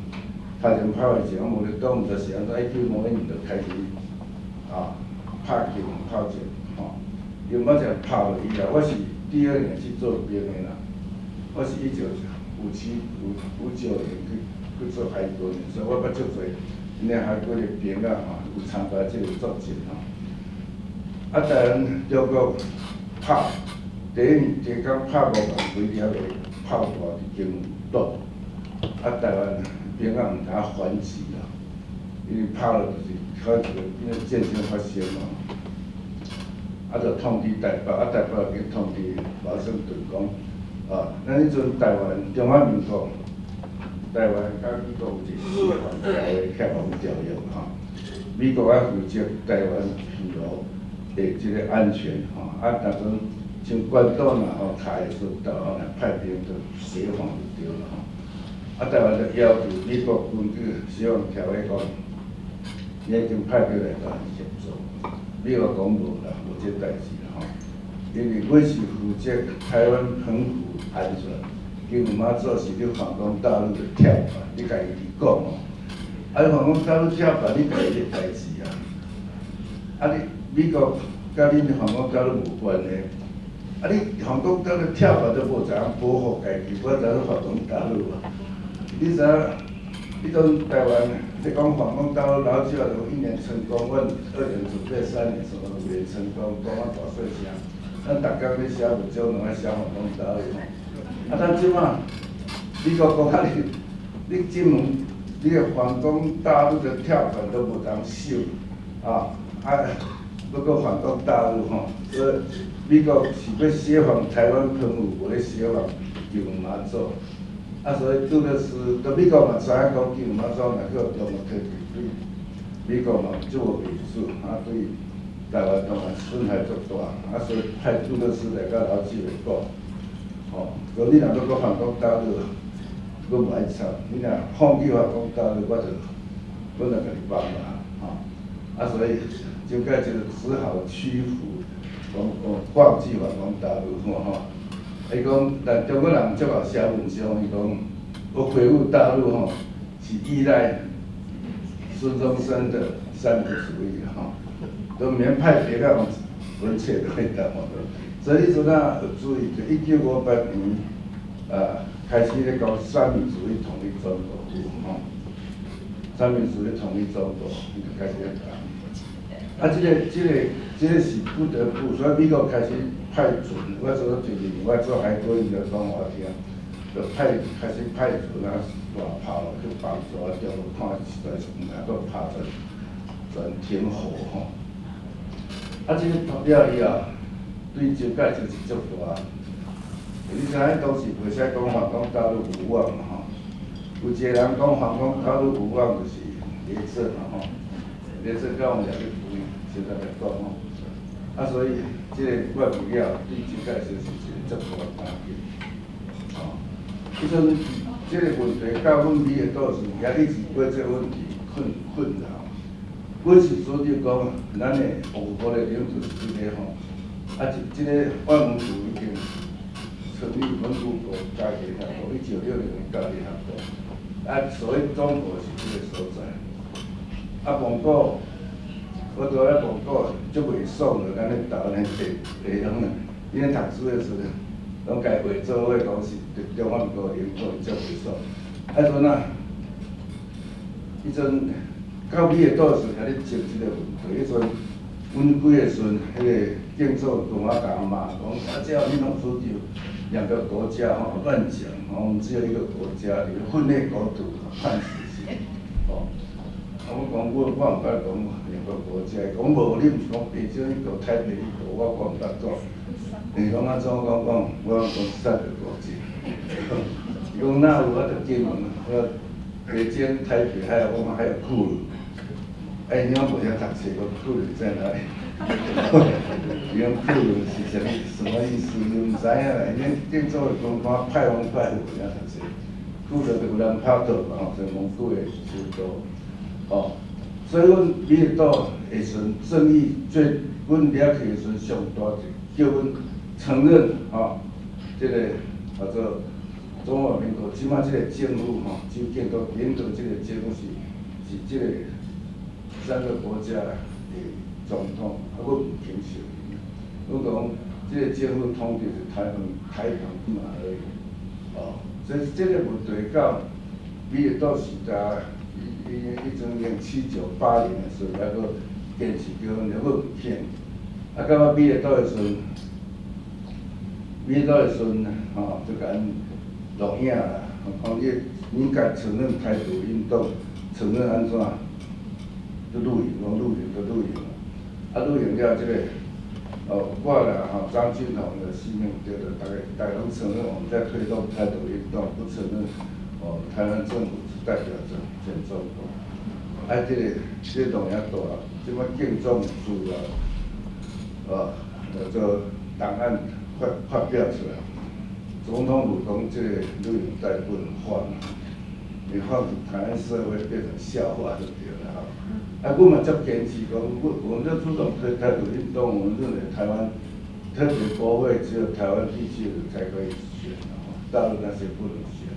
拍成拍袂成，無咧講，毋知是按怎，1951年就開始啊拍金門炮戰吼，金門炮戰拍落以後，我是第二年去做兵的啦。我是1957、59年去做海軍的，所以我捌足濟𪜶海軍的兵仔吼，有參加這個作戰吼。啊，台灣中國拍第一年第一工拍5萬幾粒的炮彈佇金門島，啊，台灣兵仔毋敢反擊啦，因為拍落就是可能因為戰爭發生嘛，啊，就通知台北，啊，台北去通知華盛頓講。啊，咱彼陣台灣中華民國，台灣佮美國有一個協防條約，協防條約吼，美國愛負責台灣平路的這個安全吼，啊，若講像關島若吼卡的時陣，台灣若派兵就協防就對了吼。啊，台灣就要求美國根據協防條約講，你已經派兵來台灣協助，美國講無啦，無這代誌啦吼，因為阮是負責台灣澎湖安全，金門馬祖是你反攻大陸的跳板，你家己講哦。啊，你反攻大陸跳板，你家己的代誌啊。啊，你美國佮恁反攻大陸無關係。啊，你反攻大陸跳板都無知影保護家己，我知影反攻大陸啊。你知影？彼陣台灣，你講反攻大陸，老蔣就一年成功，阮2年準備，3年什麼5年成功，講啊大細聲。咱逐工咧寫文章，攏愛寫反攻大陸。啊，咱這馬，美國講啊，你金門，你個反攻大陸的跳板都無通守，啊啊，欲閣反攻大陸吼，所以美國是欲協防台灣澎湖，無咧協防金門馬祖。啊，所以杜勒斯，都美國嘛知影講金門馬祖若去予中國提去，對美國嘛足無面子，啊對台灣當然損害足大，啊所以派杜勒斯來佮老蔣來講，吼，講你若欲閣反攻大陸，閣無愛插，你若放棄反攻大陸，我就共你幫忙，吼，啊所以蔣介石只好屈服，講講放棄反攻大陸，吼。伊講，但中國人足𠢕寫文章，伊講，我恢復大陸吼，是依賴孫中山的三民主義吼，都免派別個阮册都去台湾。所以彼阵啊，有注意，就1958年，开始咧搞三民主义统一中国，吼，三民主义统一中国，伊就开始咧讲。啊，這個是不得不，所以美國開始派船，我做最近我做海軍就講我聽，就開始派船啊，大炮去幫助啊，中國看實在是毋敢閣拍全停火吼。啊，這個讀了以後，對蔣介石是足大。你知影當時袂使講反攻大陸無望嘛吼？有一個人講反攻大陸無望，就是雷震嘛吼。雷震甲王也去開，現在來講吼。啊，所以這個我記了，對蔣介石是一個足大的打擊。吼，彼陣這個問題到阮美的倒時，也一直對這個問題困擾。阮是主張講，咱的王國的領土是這個吼，啊，這個外蒙古已經成立蒙古國加聯合國，1960年加聯合國，啊，所以中國是這個所在。啊，蒙古，我佇咧蒙古足袂爽的，咱咧台灣的地地方，因咧讀書的時陣，攏共畫做伙講是中華民國領土，足袂爽。啊，陣啊，彼陣到美的倒時遐咧爭這個問題，彼陣阮幾個孫，彼個建作同我共罵講，啊，這樣你攏主張兩個國家吼，亂講，我們只有一個國家，你分裂國土，判死刑，吼。啊，我講我毋捌講兩個國家，講無你毋是講北京一國、台北一國，我毋捌講。你講按怎講講，我講三個國家。伊講哪有，我就見問，我北京、台北，還有我們還有庫魯。哎，你講無遐讀冊，講庫魯在哪裡？伊講庫魯是啥物什麼意思？伊毋知影啦。因建做的講看派風派虎爾讀冊，庫魯就有人拍倒嘛吼，在蒙古的首都，吼。所以阮美麗島的時陣，爭議最，阮掠去的時陣上大就叫阮承認吼，這個叫做中華民國，這擺這個政府吼，周建國領導這個政府是這個三個國家的總統，啊，阮毋肯承認。阮講這個政府統治是台灣嘛而已，哦，所以這個問題到美麗島時代，伊彼陣7980的時陣，還閣堅持叫阮，阮毋肯。啊，到尾美麗島的時陣，美麗島的時陣，吼，就共𪜶錄影啦，講你應該承認台獨運動，承認按怎？就錄影，講錄影就錄影。啊，錄影了這個，哦，我啦吼，張俊宏的性命對對，大家攏承認我們在推動台獨運動，不承認哦，台灣政府是代表着全中國。啊，這個錄影大，這擺建總資料，哦，叫做檔案發表出來，總統府講這個錄影帶不能放，你放台灣社會變成笑話就對了吼。啊，阮嘛足堅持講，我們就主動推台獨運動，我們認為台灣特別國會只有台灣地區的才可以選，吼，大陸那些不能選。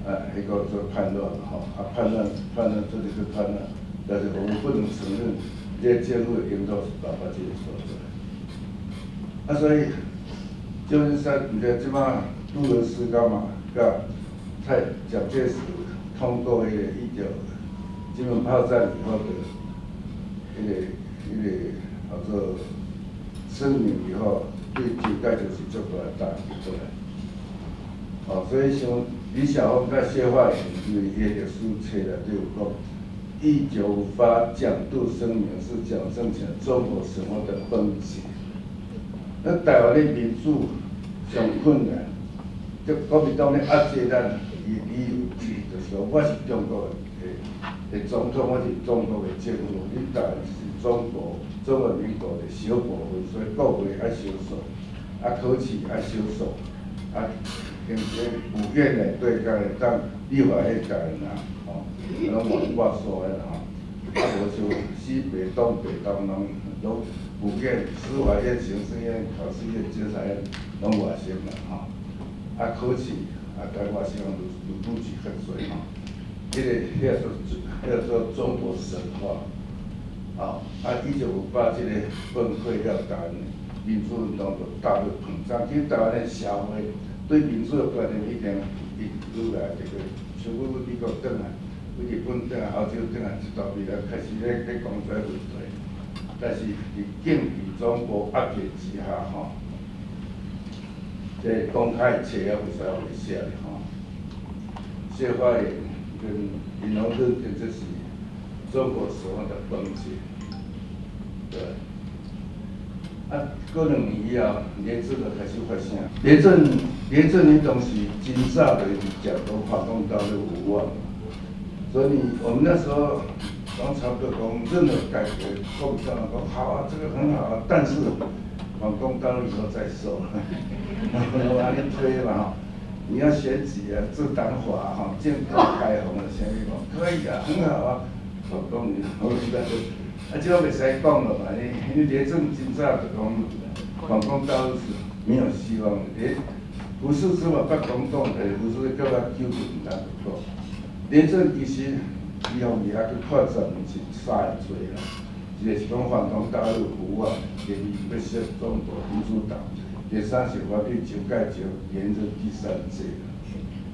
啊，彼個做叛亂吼，啊叛亂叛亂這裡是叛亂，但是我們不能承認這個政府的領導是包括這個所在。啊，所以就是說，毋知這擺杜勒斯幹嘛，佮蔡蔣介石通過彼個一九金門炮戰以後的彼個叫做聲明以後，對蔣介石是足大的打擊過來。哦，所以像李曉峰佮謝化元因為伊的歷史冊內底有講，1958蔣杜聲明是蔣政權中國神話的崩解。那台灣的民主上困難，就國民黨咧壓制咱，伊理由就是講我是中國的總統，我是中國的政府，恁台灣是中國中華民國的小部分，所以國會愛收縮，啊考試愛收縮，啊行政府院內底才會當立法院共伊拿，吼，攏外縮的啦吼，啊無像西北、東北、東南攏府院、司法院、行政院、考試院、監察院攏外省啦吼，啊考試啊台外省錄取較濟吼，彼個彼個做彼個做中國神話，哦，啊，1958這個崩潰了，台灣民主運動就踏入膨脹。其實台灣的社會對民主的觀念已經愈來這個，像阮美國轉來，阮日本轉來，歐洲轉來，一大批人開始咧講這個問題。但是佇經濟中國壓迫之下，吼，這個公開冊也袂使予伊寫咧，吼。謝發言跟銀行認定這是中國所謂的崩解，對。啊，過2年以後，連戰就開始發聲。連戰伊當時真早就直接講反攻大陸無望，所以我們那時候講差不多講任何改革，國民黨講好啊，這個很好啊，但是反攻大陸以後再說，我按呢推嘛吼。你要選舉啊，政黨法吼，政黨開放啊，啥物講可以啊，很好啊。反攻以後再說，啊，這個袂使講了嘛，因為連戰真早就講反攻大陸是沒有希望的，連胡適之嘛捌講講，但是胡適到尾九毋通講。連戰其實伊予伊遐去判10年是三個罪啦，一個是講反攻大陸無望，第二欲設中國民主黨，第三是反對蔣介石連任第三屆啦。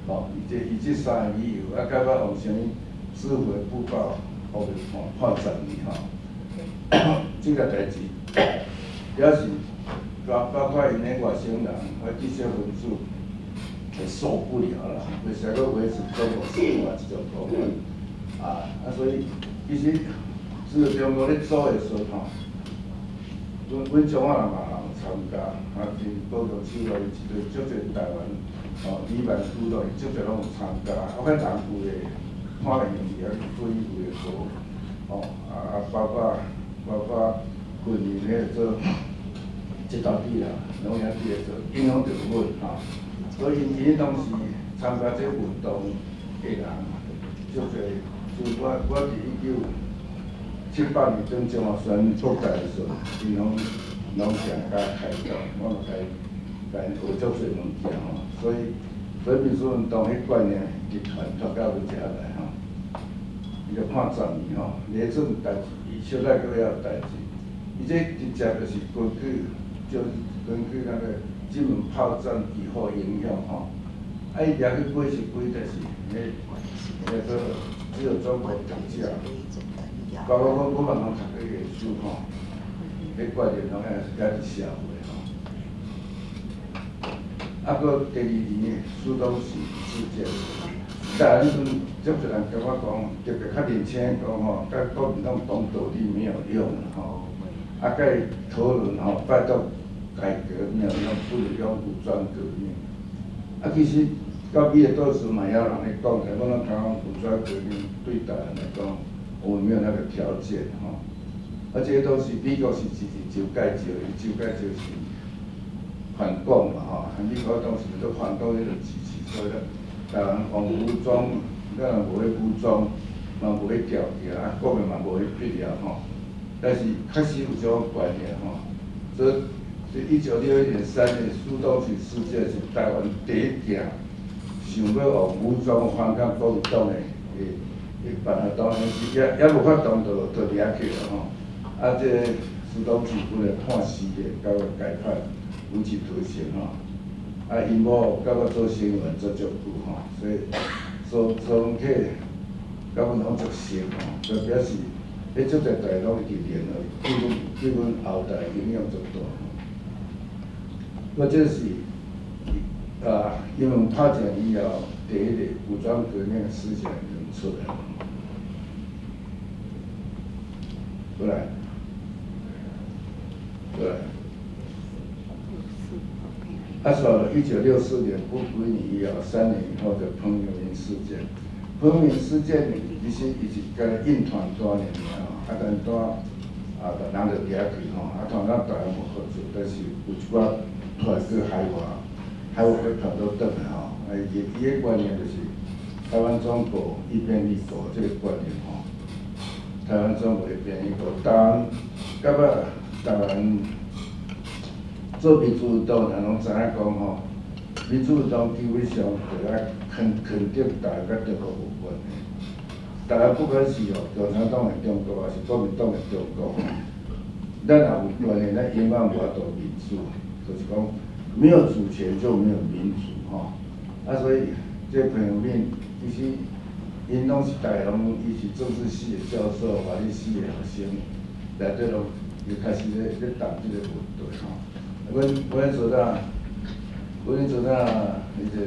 吼，伊這三個理由，啊，到尾予啥物知悔不報，予伊判10年吼。這個代誌表示包括𪜶的外省人或知識分子會受不了啦，袂使閣維持中國生活這種講法。啊，所以其實自由中國咧組的時陣吼，阮彰化人嘛有參加，啊，真高雄市內一個足濟台灣，吼，李萬居落足濟攏有參加，啊，反正有的看會用去對有的無，吼，啊，包括訓練彼個做這道底啦，攏遐佇咧做，影響著阮吼，所以𪜶當時參加這運動的人，足濟，就我佇1978年當中學選國大的時陣，𪜶攏誠佮開導，我嘛共𪜶學足濟物件吼，所以民主運動彼觀念一直傳傳到阮遮來吼，伊就判十年吼，連戰代誌，伊小內閣也有代誌，伊這直接就是根據那個金門炮戰以後影響吼，啊伊掠去幾十幾，就是彼那個只有中國獨家，包括阮嘛攏讀過個書吼，彼觀念攏也是佇社會吼。啊，閣第二年蘇東時事件，台灣陣足濟人感覺講，特別較年輕講吼，佮國民黨講道理沒有用吼，啊，佮伊討論吼，拜託改革沒有用，不如用武裝革命。啊，其實到尾的倒數嘛，也有人咧講，但我攏感覺武裝革命對台灣來講，我們沒有那個條件吼。啊，這個都是美國是支持蔣介石，蔣介石是反共嘛吼，美國當時都反共彼個支持，所以咧，台灣用武裝，咱若無彼武裝，嘛無彼條件，啊，國民嘛無彼必要吼。但是確實有這種觀念吼，所以1961年3月蘇東時事件是台灣第一件想欲用武裝反抗國民黨的辦法，當然是也無法度就掠去了吼。啊，這個蘇東時本來判4個，到尾改判無期徒刑吼。啊，𪜶某佮我做新聞做足久吼，所以蘇文啟佮阮攏足熟吼，就表示彼足濟代攏一直聯絡，對阮後代影響足大。我這是啊，因為拍戰以後，第一個武裝革命思想已經出來。過來，過來。啊，說1964年不幾年以後，3年以後的彭明敏事件。彭明敏事件其實伊是敢若印團單爾吼，啊，但單啊，人就掠去吼，啊，團咱台灣無合作，但是有一寡出來去海外，海外閣傳倒轉來吼，啊，伊的觀念就是台灣中國一邊一國這個觀念吼，台灣中國一邊一國，台灣到尾台灣做民主運動，人攏知影講吼，民主運動基本上就愛肯定台灣佮中國無關係。台灣不管是哦共產黨的中國，抑是國民黨的中國，咱若有權力，咱永遠無法度民主，就是講沒有主權就沒有民主吼。啊，所以這彭明敏其實𪜶攏是逐个攏，伊是政治系的教授、法律系的學生，內底攏就開始咧談這個問題吼。阮做早彼陣，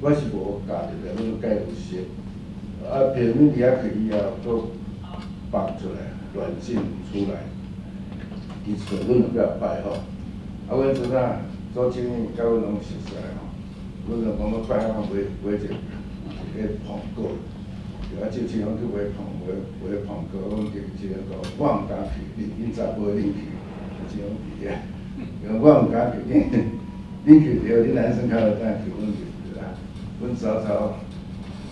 我是無教著的，阮佮伊有熟。啊，彭明敏佇遐去以後，閣放出來，軟禁出來，伊找阮就去拜訪。啊，阮做早左清義佮阮攏熟似吼，阮就講欲拜訪買買一個蘋果，啊，周清講去買蘋買買蘋果，阮就一個講，我毋敢去，恁查埔恁去，就這種佇遐，伊講我毋敢去，恁去著，恁男生較會當去，阮就對啦，阮早早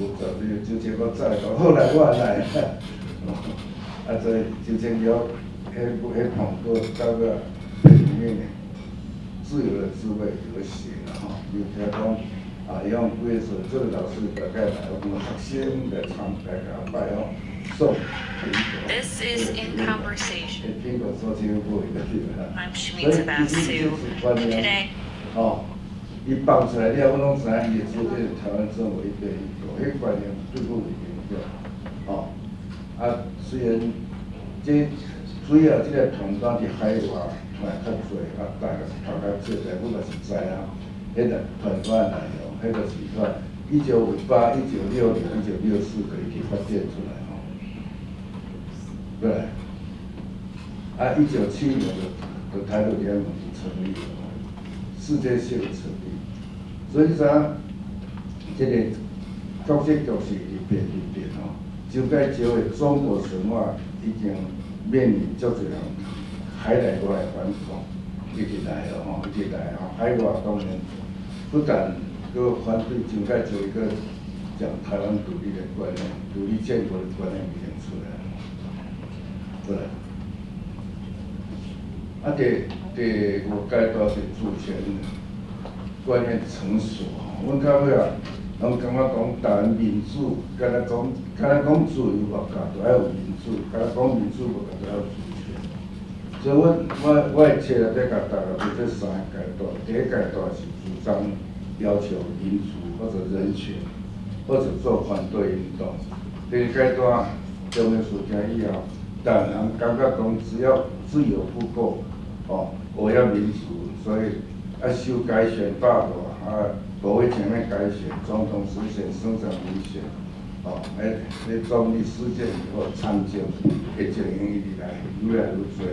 有十日，周清閣早講，好來我來，啊，所以周清玉彼蘋果到尾裡面自由的滋味有寫啦吼，有聽講啊，伊講幾個說這個老師大概來，阮學生來參來共拜訪送蘋果。 This is In Conversation. 蘋果做政府的對啦。 I'm 所以 Shumita 其實 Basu. 這是觀念 Today, 吼，伊放出來了，阮攏知影伊的主張是台灣政府一邊一國，彼觀念對阮有影響，吼。啊，雖然這主要這個團單佇海外傳較濟，啊，大家傳較濟，但阮嘛是知影，彼個團單內容，彼個是看1958、1960、1964就已經發展出來吼。對。啊，1971年就台獨聯盟就成立了，世界性的成立。所以說，這個國際局勢一變一變吼，蔣介石的中國神話已經面臨足濟人海內外反抗，一直來咯吼，一直來吼。海外當然不但閣反對蔣介石，閣講台灣獨立的觀念、獨立建國的觀念已經出來了，對。啊，第五階段是主權觀念成熟吼，阮到尾啊，攏感覺講台灣民主，敢若講自由無夠，著愛有民主；敢若講民主無夠，著愛有主權。所以阮我的冊內底共大家分這三個階段。第一階段是主張要求民主或者人權，或者做反對運動。第二階段，中央事件以後，台灣人感覺講只要自由不夠，哦，我要民主，所以愛修改選罷法，啊，國會全面改選，總統實選、省長民選，哦，彼總理事件以後參政的情形一直來愈來愈濟。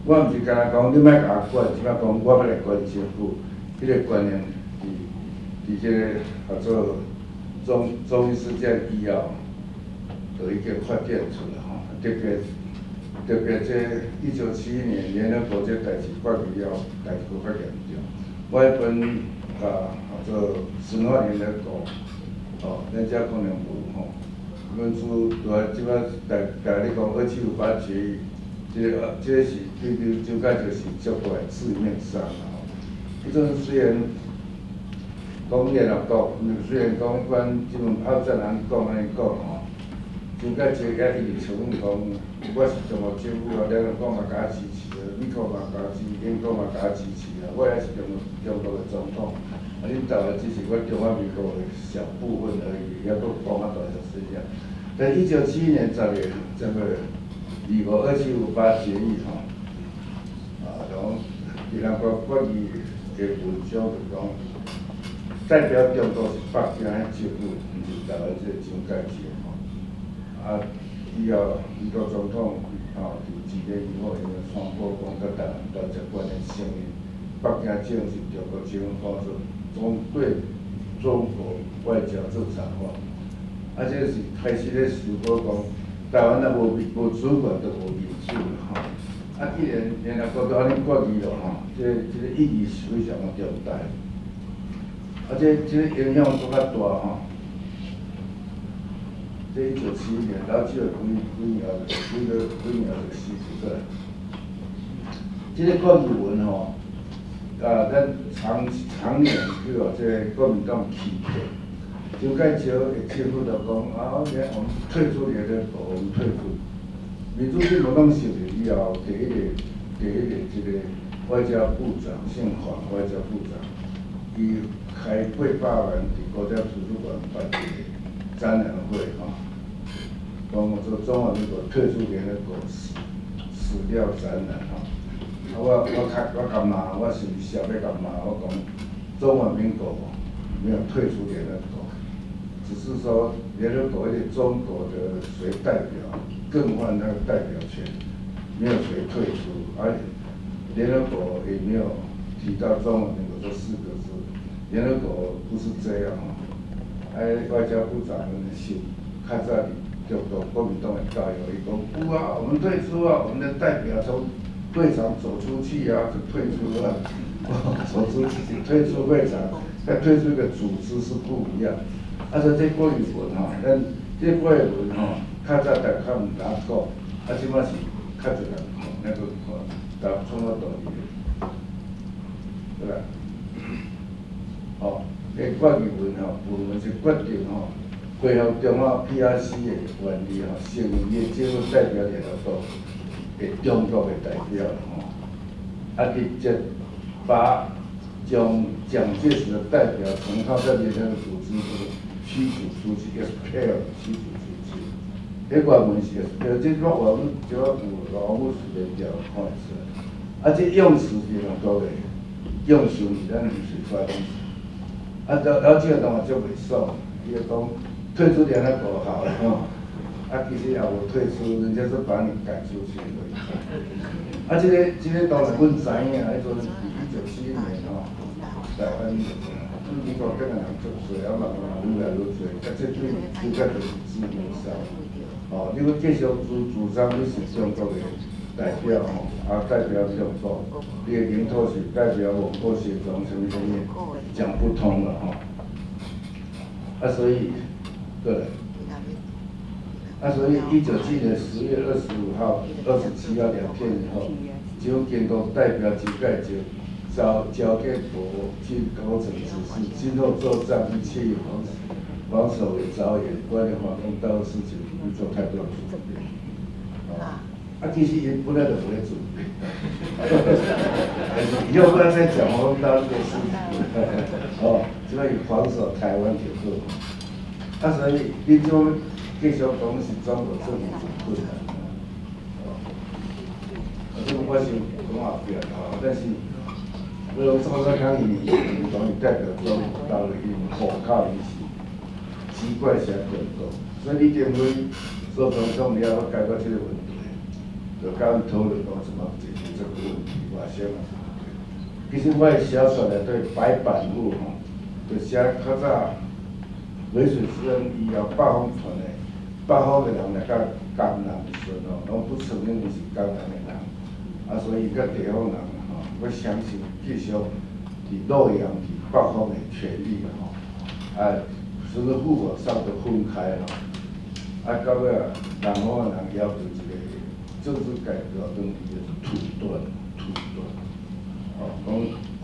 我毋是干焦講你莫共我管，這擺講我欲來管政府，彼個觀念佇這個叫做總理事件以後，就已經發展出來吼，特別這1971年聯合國這代誌發起了，代誌閣較嚴重。我彼本啊叫做神話聯合國，哦，咱遮可能無吼。阮厝拄仔這擺逐咧講2758決議，這個是對蔣介石是足大的致命傷啦吼。彼陣雖然講聯合國，雖然講阮這門炮戰按呢講按呢講吼，蔣介石也一直承認講，我是中國政府啊，聯合國嘛共我支持啊，美國嘛共我支持，英國嘛共我支持啊，我也是中國的總統，啊，恁台灣只是我中華民國的小部分而已，抑閣講啊大小聲聲。但1971年10月10月252758決議吼，啊，講聯合國決議的文章就講，代表中國是北京的政府，毋是台灣這個蔣介石吼。啊，以後美國總統吼佇幾年以後，伊就宣布講，佮台灣斷絕關係，承認北京正式中國政府講說中對中國外交正常化。啊，這是開始咧思考講，台灣若無主權，就無民主啦吼。啊，既然聯合國都按呢決議了吼，這個意義是非常的重大。啊，這個影響閣較大吼。這1971年，老只有幾年後，幾年後就死出來。這個決議文吼，啊，咱長年去予這個國民黨欺騙。蒋介石的政府就講啊，我們退出聯合國，我們退出。民主進步黨成立以後，第一個這個外交部長姓黃，外交部長，伊開800萬佇國家圖書館辦一個展覽會，吼，講說中華民國退出聯合國史料展覽，吼。啊，我共罵，我是想欲共罵，我講中華民國沒有退出聯合國，只是說聯合國一個中國的誰代表更換那個代表權，沒有誰退出，而聯合國也沒有提到中華民國這四個字，聯合國不是這樣哦。哎，外交部長是較早佇中國國民黨的教育，伊講有啊，我們退出啊，我們的代表從會場走出去啊，就退出了，走出去退出會場，再退出一個組織是不一樣。啊，所以這國語文吼，咱這國語文吼，較早大家較毋敢講，啊，這擺是較濟人看，那個看，但創我道理的，對吧？吼，這決議文吼，文文是決定吼，恢復中華 PRC 的權利吼，承認伊政府代表聯合國的中國的代表吼，啊，直接把將蔣介石的代表從他在聯合組織這個驅逐出去，expel 驅逐出去。彼個文是 expel，這個我們這個有網路隨便調看會出來。啊，這用詞是兩個的，用詞是咱隨發的。啊，了這個當然足袂爽，伊就講退出聯合國好了吼。啊，其實也無退出，人家是把你趕出去而已。啊，這個當然阮知影，彼陣1971年吼，台灣美國跟人足濟，啊嘛愈來愈濟，啊這對主要就是致命傷。哦，你欲繼續主張你是中國的代表吼，啊代表中國，你的領土是代表我國協中，啥物啥物，講不通了吼。啊，所以，對。啊，所以197年10月25號、27號2天以後，蔣經國代表蔣介石交給國軍高層指示，今後作戰一切以防守為着眼，關於反攻大陸事情不必做太多準備。啊，其實伊本來就無咧準備，以後不要再講反攻大陸的事情，哦，這擺以防守台灣就好。啊，所以你種繼續講是中國政府真困難，哦，啊，這個我先講後壁吼，但是我講趙少康伊講伊代表中國大陸，伊戶口伊是籍貫寫中國，所以李登輝做總統了後解決這個問題，就共阮討論講怎麼解決這個問題，外省人問題。其實我的小說內底白板屋吼，就寫較早沂水之恩以後北方傳的。北方的人來到江南的時陣吼，攏不承認伊是江南的人，啊，所以佮地方人吼，欲相信繼續佇洛陽佇北方的權利吼，啊，甚至戶口上都分開吼，啊，到尾啊，南方的人要求一個政治改革，當時就是土斷，土斷，哦，講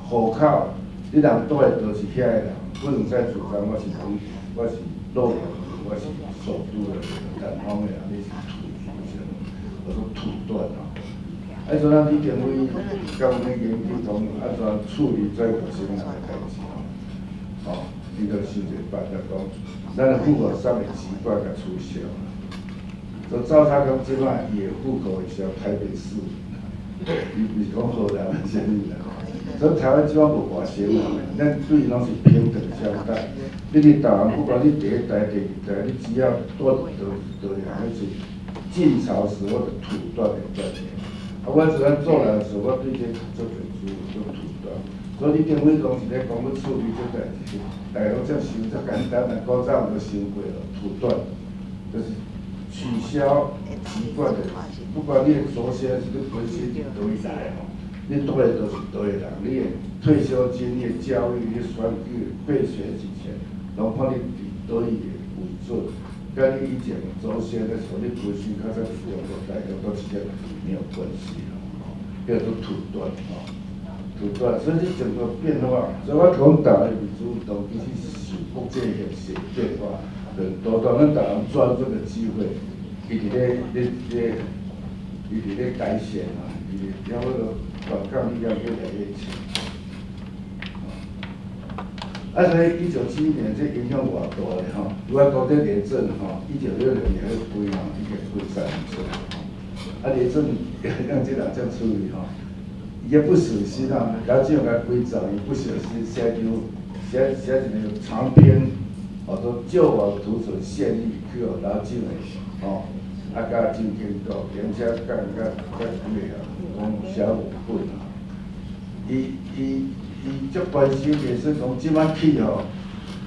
戶口，你人住的都是遐個人，不能再主張我是講我是洛陽人，我是首都的南方的人，你是土著啥物？我說土斷吼。啊，所以咱李登輝佮阮咧研究講，按怎處理這外省人的代誌吼？哦，伊就想一個辦法講，咱的戶口上的籍貫共取消。所以趙少康這擺伊的戶口會寫台北市，伊毋是講河南啥物啦。所以台灣這擺無外省人，咱對伊攏是平等相待。你佇台灣，不管你第一代、第二代，你只要住佇佗位，彼是晉朝時候的土斷的觀念。啊，我這陣做人的時候，我對這足濟主做土斷。所以李登輝當時咧講欲處理這代誌，大家攏這想遮簡單啊，古早有想過咯，土斷就是取消籍貫的，不管你的祖先是你本身佇佗位來吼，你住的都是佗位人，你的退休金、你的教育、你選舉、被選舉權，攏看你佇佗位的為準。佮你以前祖先的時候，你本身較早佇中國大陸，都直接沒有關係咯，吼，叫做土斷吼。独断，所以這整個變化，所以我講台灣民主運動其實是受國際形勢變化很多，當咱台灣抓這個機會，伊佇咧咧咧，伊佇咧改選啊，伊佇了彼個反抗力量越來越強。啊，所以1971年這影響偌大咧吼，我講這連戰吼，1960年彼規吼已經規散出來吼，啊連戰讓這人遮處理吼，伊也不死心啊，老蔣共歸葬，伊不死心寫張寫寫一個長篇，號做救亡圖存獻議去予老蔣的吼，啊佮蔣經國，而且佮佮佮幾个啊，講寫五本啊，伊伊。伊足關心就是講，這擺去吼，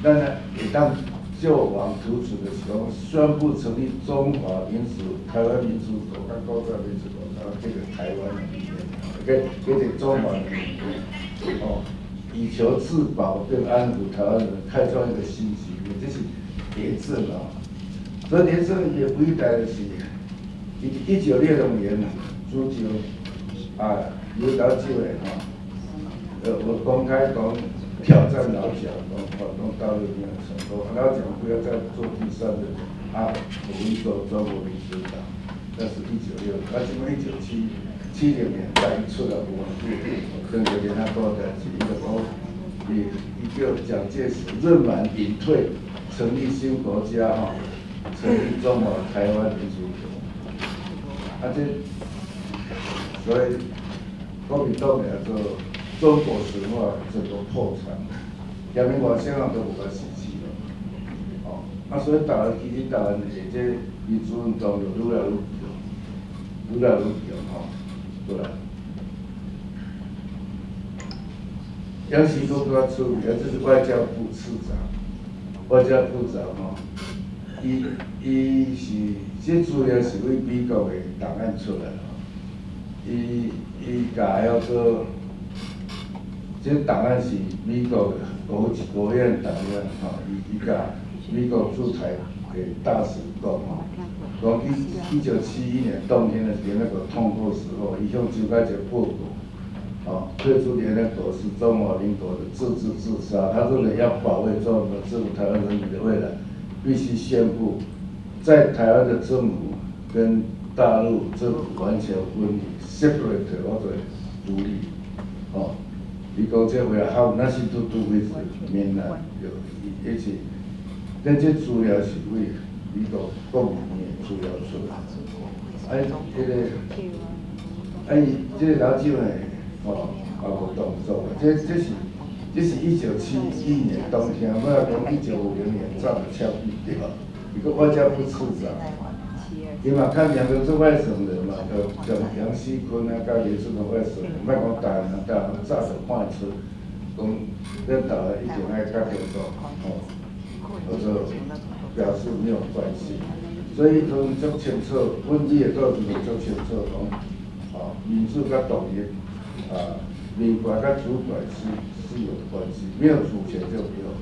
咱會當救亡圖存，就是講宣布成立中華民族台灣民主國，佮古早民主國，啊，這個台灣裡面，叫叫做中華民國，哦，以求自保並安撫台灣人，開創一個新局面，這是連戰啊。所以連戰伊的偉大就是，伊1960年主張啊，劉老蔣的吼。我公開講挑戰老蔣，講反攻大陸沒有成功，老蔣不要再做第三任，啊，我們做中國民主黨，那是196，啊，這擺1970年代一出來，無跟著聯合國代誌，伊就講，伊伊叫蔣介石任滿隱退，成立新國家吼，成立中華台灣民主國，啊這，所以國民黨叫做。中國神話整個破產，下面外省人都無共支持咯，哦，啊，所以台灣其實台灣的這民主運動就愈來愈強，愈來愈強吼，對啦。楊錫錕閣較出名，這是外交部次長，外交部長吼，伊伊是這資料是佇美國的檔案出來吼，伊伊共叫做。這檔案是美國國國務院檔案吼，伊伊共美國駐台的大使講吼，講1971年冬天的聯合國通過時候，伊向蔣介石報告，哦，退出聯合國是中華民國的政治自殺。他認為要保衛中國政府台灣人民的未來，必須宣布在台灣的政府跟大陸政府完全分離（separate）或者獨立，哦。伊講這話啊，那是拄拄為閩南對，一起，咱這資料是佇美國國務院的資料出來，啊，彼個，啊伊這個老蔣的吼，也無動作，這這是這是1971年冬天，我來講1950年早就撤退對無？伊閣外交部次長，伊嘛較兩個做外省人嘛，就像楊錫錕啊，佮連勝的外省人，莫講台灣人，台灣人早就看會出，講咱台灣一定愛佮合作，吼，或者表示沒有關係，所以講足清楚，阮伊會做就足清楚講，哦，民主佮獨立，啊，民權佮主權是是有關係，沒有主權就沒有。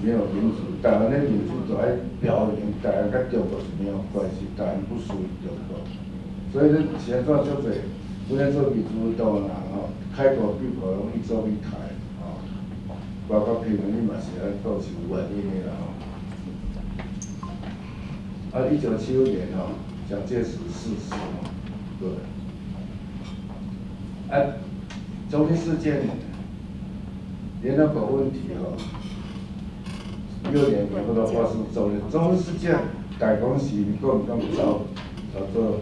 沒有民主，台灣的民主就愛表明台灣佮中國是沒有關係，台灣不屬於中國。所以咱現在足濟，阮咧做民主運動的人吼，開國建國攏去做去台，吼，包括評論你嘛是按講是有原因的啦吼。啊，1975年吼，蔣介石逝世吼，對。啊，中興事件，聯合國問題吼。6年以後都發生中中興事件，大講是國民黨走，叫做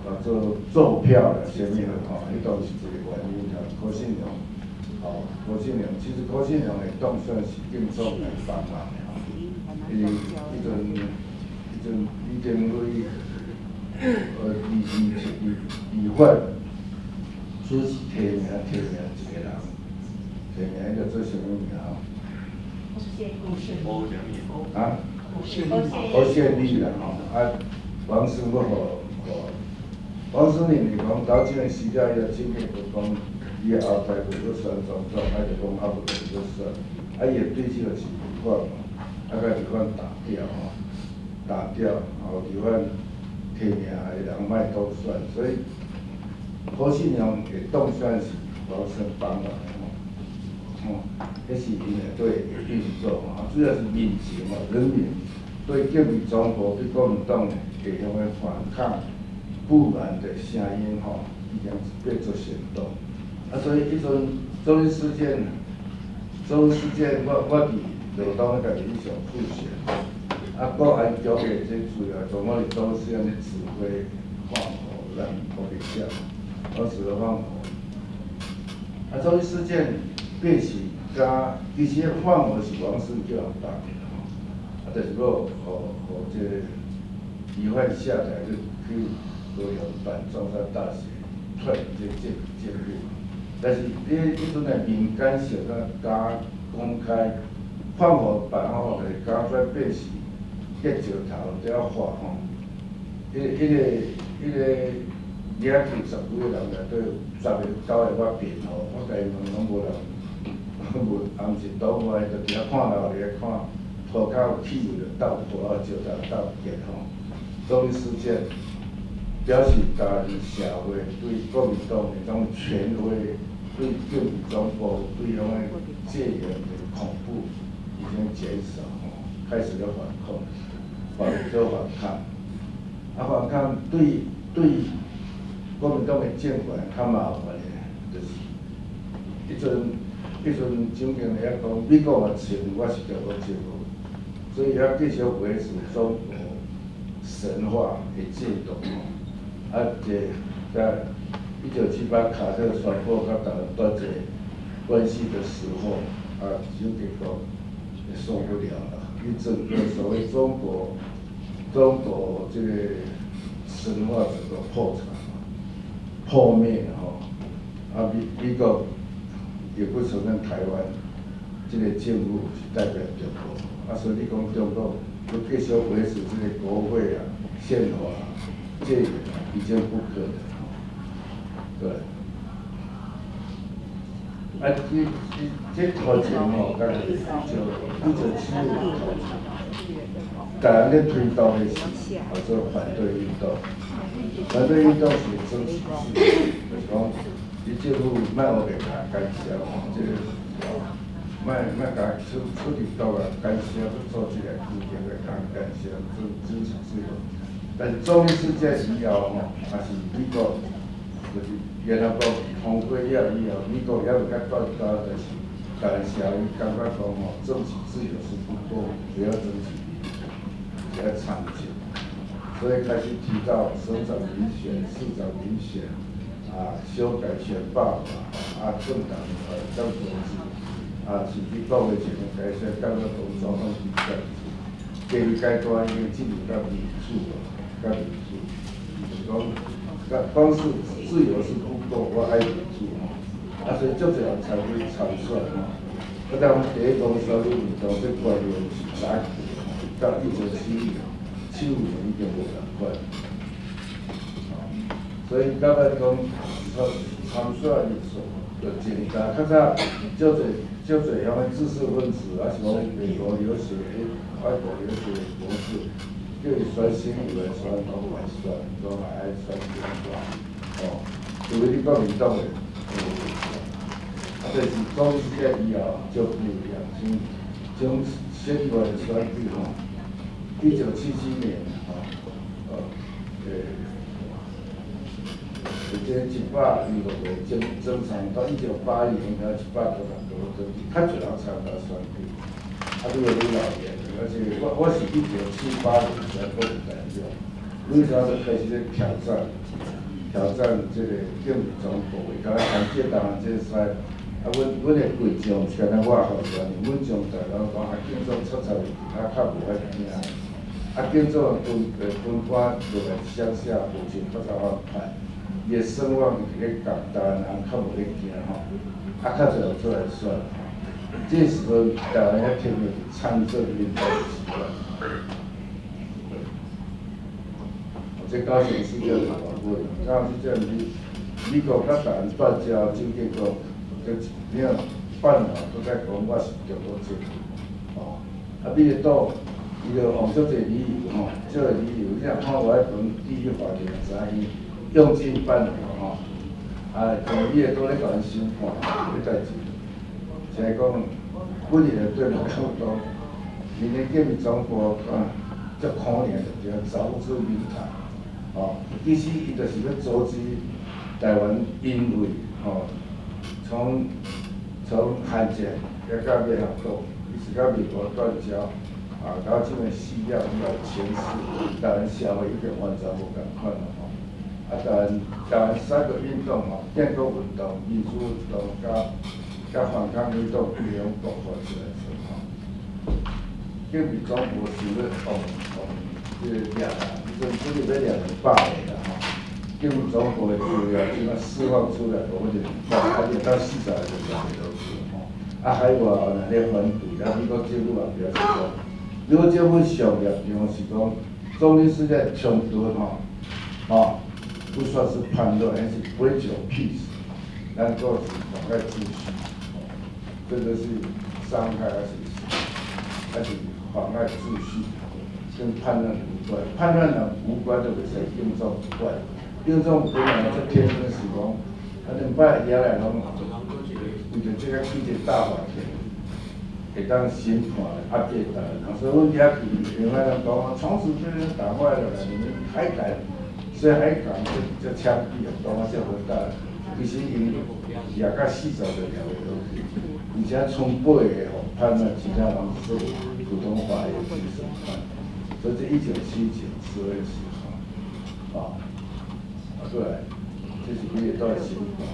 叫做做票啦，啥物吼，彼當是一個原因啦。柯信良，吼，柯信良，其實柯信良的當選是建總來幫忙的吼，因為彼陣彼陣李登輝，李李李李煥，主席提名提名一個人，提名彼個做啥物名吼？啊？侯憲立啦吼，啊，王生閣予予，王生認為講老蔣死了以後，蔣經國講伊的後代袂閣選總統，啊就講啊無就閣選，啊伊的對手就是李煥嘛，啊共李煥打掉吼，打掉，予李煥提名的人莫當選，所以柯信良會當選是王成幫忙吼，吼，彼是𪜶內底的運作吼，主要是民情吼，人民對革命總部對國民黨的遐個反抗不滿的聲音吼，已經變做行動。啊，所以彼陣總理事件，總理事件我佇羅東家己去上復選，啊，國安局的這主要，總我佇總司安呢指揮放火，讓火給下，當時的放火。啊，總理事件變是佮其實放火是王世叫人打的吼，啊，但是閣予這個李煥下台去去高雄辦中山大學，率領這政府。但是你彼陣的民間小可敢公開放火辦吼，就是敢說變是結石頭佇遐發吼，彼個掠去十幾個人內底，十個九個我辯護，我共伊問攏無人，無，也毋是倒我，就佇遐看鬧咧看，塗跤有氣味就鬥破啊，石頭鬥結吼。總理事件表示台灣社會對國民黨的種權威，對革命總部對遐個戒嚴的恐怖已經減少吼，開始咧反抗，做反抗，啊反抗對國民黨的政權較麻煩的，就是彼陣蔣經理遐講，美國嘛承認我是中國政府，所以遐繼續維持中國神話的制度吼，啊，這在1978卡特宣布佮台灣斷絕關係的時候，啊，蔣經國也受不了了，伊整個所謂中國這個神話整個破產、破滅吼，啊，美國也不承認台灣這個政府是代表中國，啊，所以你講中國閣繼續維持這個國會啊、憲法啊，這個已經不可能，對。啊，這頭前吼，家己就1975頭前，台灣咧推動的是叫做反對運動，反對運動是爭取自由，就是講你政府莫烏白共干涉吼，這個莫共出入國啊干涉，去做這個決定來共干涉，爭取自由。但是總理事件以後吼，也是美國就是聯合國通過了以後，美國猶未共斷交，但是台灣社會感覺講吼，爭取自由是不夠，也要爭取民主，也要參政，所以開始提到省長民選、市長民選，啊，修改選罷法，啊，政黨政黨制，啊，甚至國會權的改選，感覺講總統直選制。第二階段已經進入到民主啊，較民主，就是講，光是自由是不夠，我愛民主吼，啊，所以足濟人參與參選吼。啊，當第一場選舉運動這觀念是早期，到1975年已經無仝款。所以到尾講參選人數就增加，較早足濟足濟遐個知識分子，抑是講美國留學、外國留學博士，叫伊選省議員選攏無愛選，攏愛選中大，吼，除非你國民黨的，啊，但是總理事件以後就不一樣，像省議員選舉吼，1977年吼，這126個整場到1981年到196個，較濟人參加選舉，啊，愈來愈老年，而且我是1978年才國代表，那時候就開始咧挑戰這個政治總部，敢若參這當這西，啊，阮的櫃將毋是干焦我候選人，阮將大家講啊，競爭出出去，啊，較無遐驚。啊，競爭分官落來鄉下，無像較早我派。伊的聲望佇咧共台灣人較無咧驚吼，啊，較濟人出來選吼。這時陣台灣遐特別是參政運動的時段。這高雄市政嘛無高雄市政美國佮台灣斷交，蔣經國這沒有辦法，閣再講我是中國政府，吼。啊，美麗島伊就用足濟理由吼，這個理由，你若看我彼本第一法庭就知影，用盡辦法吼，啊，同伊會倒咧共𪜶審判，彼代誌，就係講，本人對我講講，明年革命總部啊，足可憐的，就找不出名堂，哦，其實伊就是欲阻止台灣，因為吼，從韓戰一到聯合國，一直到美國斷交，啊，到這個死了以後，情勢，台灣社會已經完全無仝款了吼。啊，台灣三個運動吼，建國運動、民主運動佮反抗運動，規個攏爆發出來做吼。革命總部想欲往往這個掠人，彼陣本來欲掠200個啦吼。革命總部的資料這擺釋放出來，無我就200，啊，掠到40個就掠袂落去吼。啊，海外若咧反對，啊，美國政府也表示講，美國政府上立場是講，中立世界衝突吼，吼，不算是叛亂，而是 breach of peace，咱閣是妨礙秩序，吼，這個是傷害還是妨礙秩序，跟叛亂無關，叛亂若無關就袂使警總管，警總本來這天真是講，啊兩擺掠來攏為著這個起一個大法庭，會當審判壓制台灣，所以阮遐去，另外人講，從此被人打壞了啦，你們還敢？所以還敢這槍斃啊，當我這好大，其實𪜶掠到40個掠袂落去，而且剩8個吼判了，其他攏是普通法院去審判，所以這1979 12月10號，啊，啊過來，這是幾個大審判，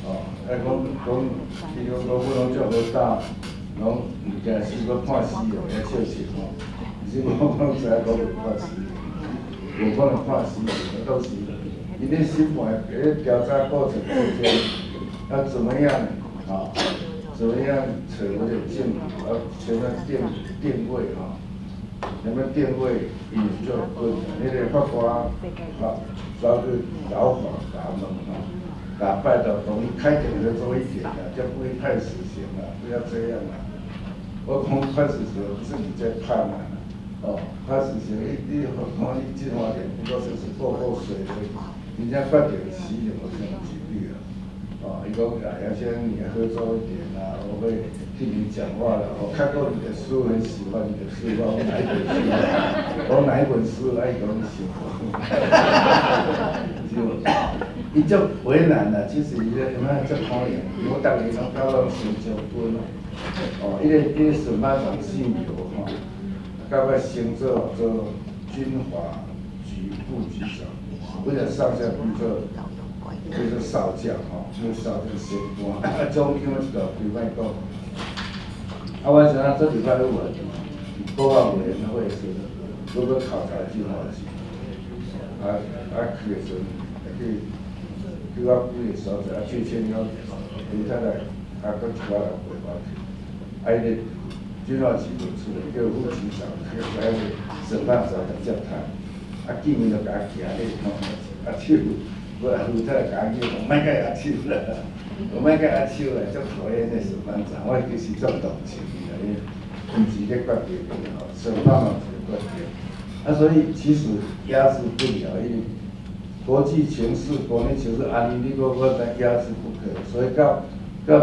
哦，啊講講，伊講講阮攏足好膽，攏毋驚死，閣判死刑，遐笑笑吼，其實我攏知影講袂判死刑。無可能判死刑，到時𪜶咧審判咧調查過程中間，要怎麼樣啊？怎麼樣找嗰個證據？啊，什麼定位吼？什麼定位伊就困難。彼個法官哈，抓去牢房共問吼，共拜託講你開庭合作一點啦，就不會判死刑啦，不要這樣啦。我講判死刑不是你在判啊。哦，判死刑，你講你這方面不過就是過過水而已，人家判點死刑，我這樣舉例啊。哦，伊講啊，楊先生你合作一點啊，我會替你講話的。我看過你的書，很喜歡你的書，我哪一本書？我哪一本書？愛講喜歡。就，伊足為難啦，其實伊咧，伊嘛足可憐，我逐日攏感覺成將軍。哦，伊個審判長姓劉吼。到尾升做做軍法局副局長，為了上下變做少將吼，做少將升官，啊，總經我一大堆歹講。啊，我知影這禮拜五佇國防委員會時，閣閣考察軍法局，啊啊去的時陣，去到幾个所在，啊去簽了，劉太太啊，閣一寡人陪我去，啊伊个。軍法局就出來叫副局長去來個審判長來接談，啊見面就共徛咧吼，握手，我副太太共我講，莫共伊握手啦，我莫共伊握手啦，足討厭的審判長，我其實足同情伊啦，伊毋是咧決定的吼，審判嘛是決定，啊所以其實壓制不了，因為國際情勢、國內情勢，按呢你閣閣再壓制不可，所以到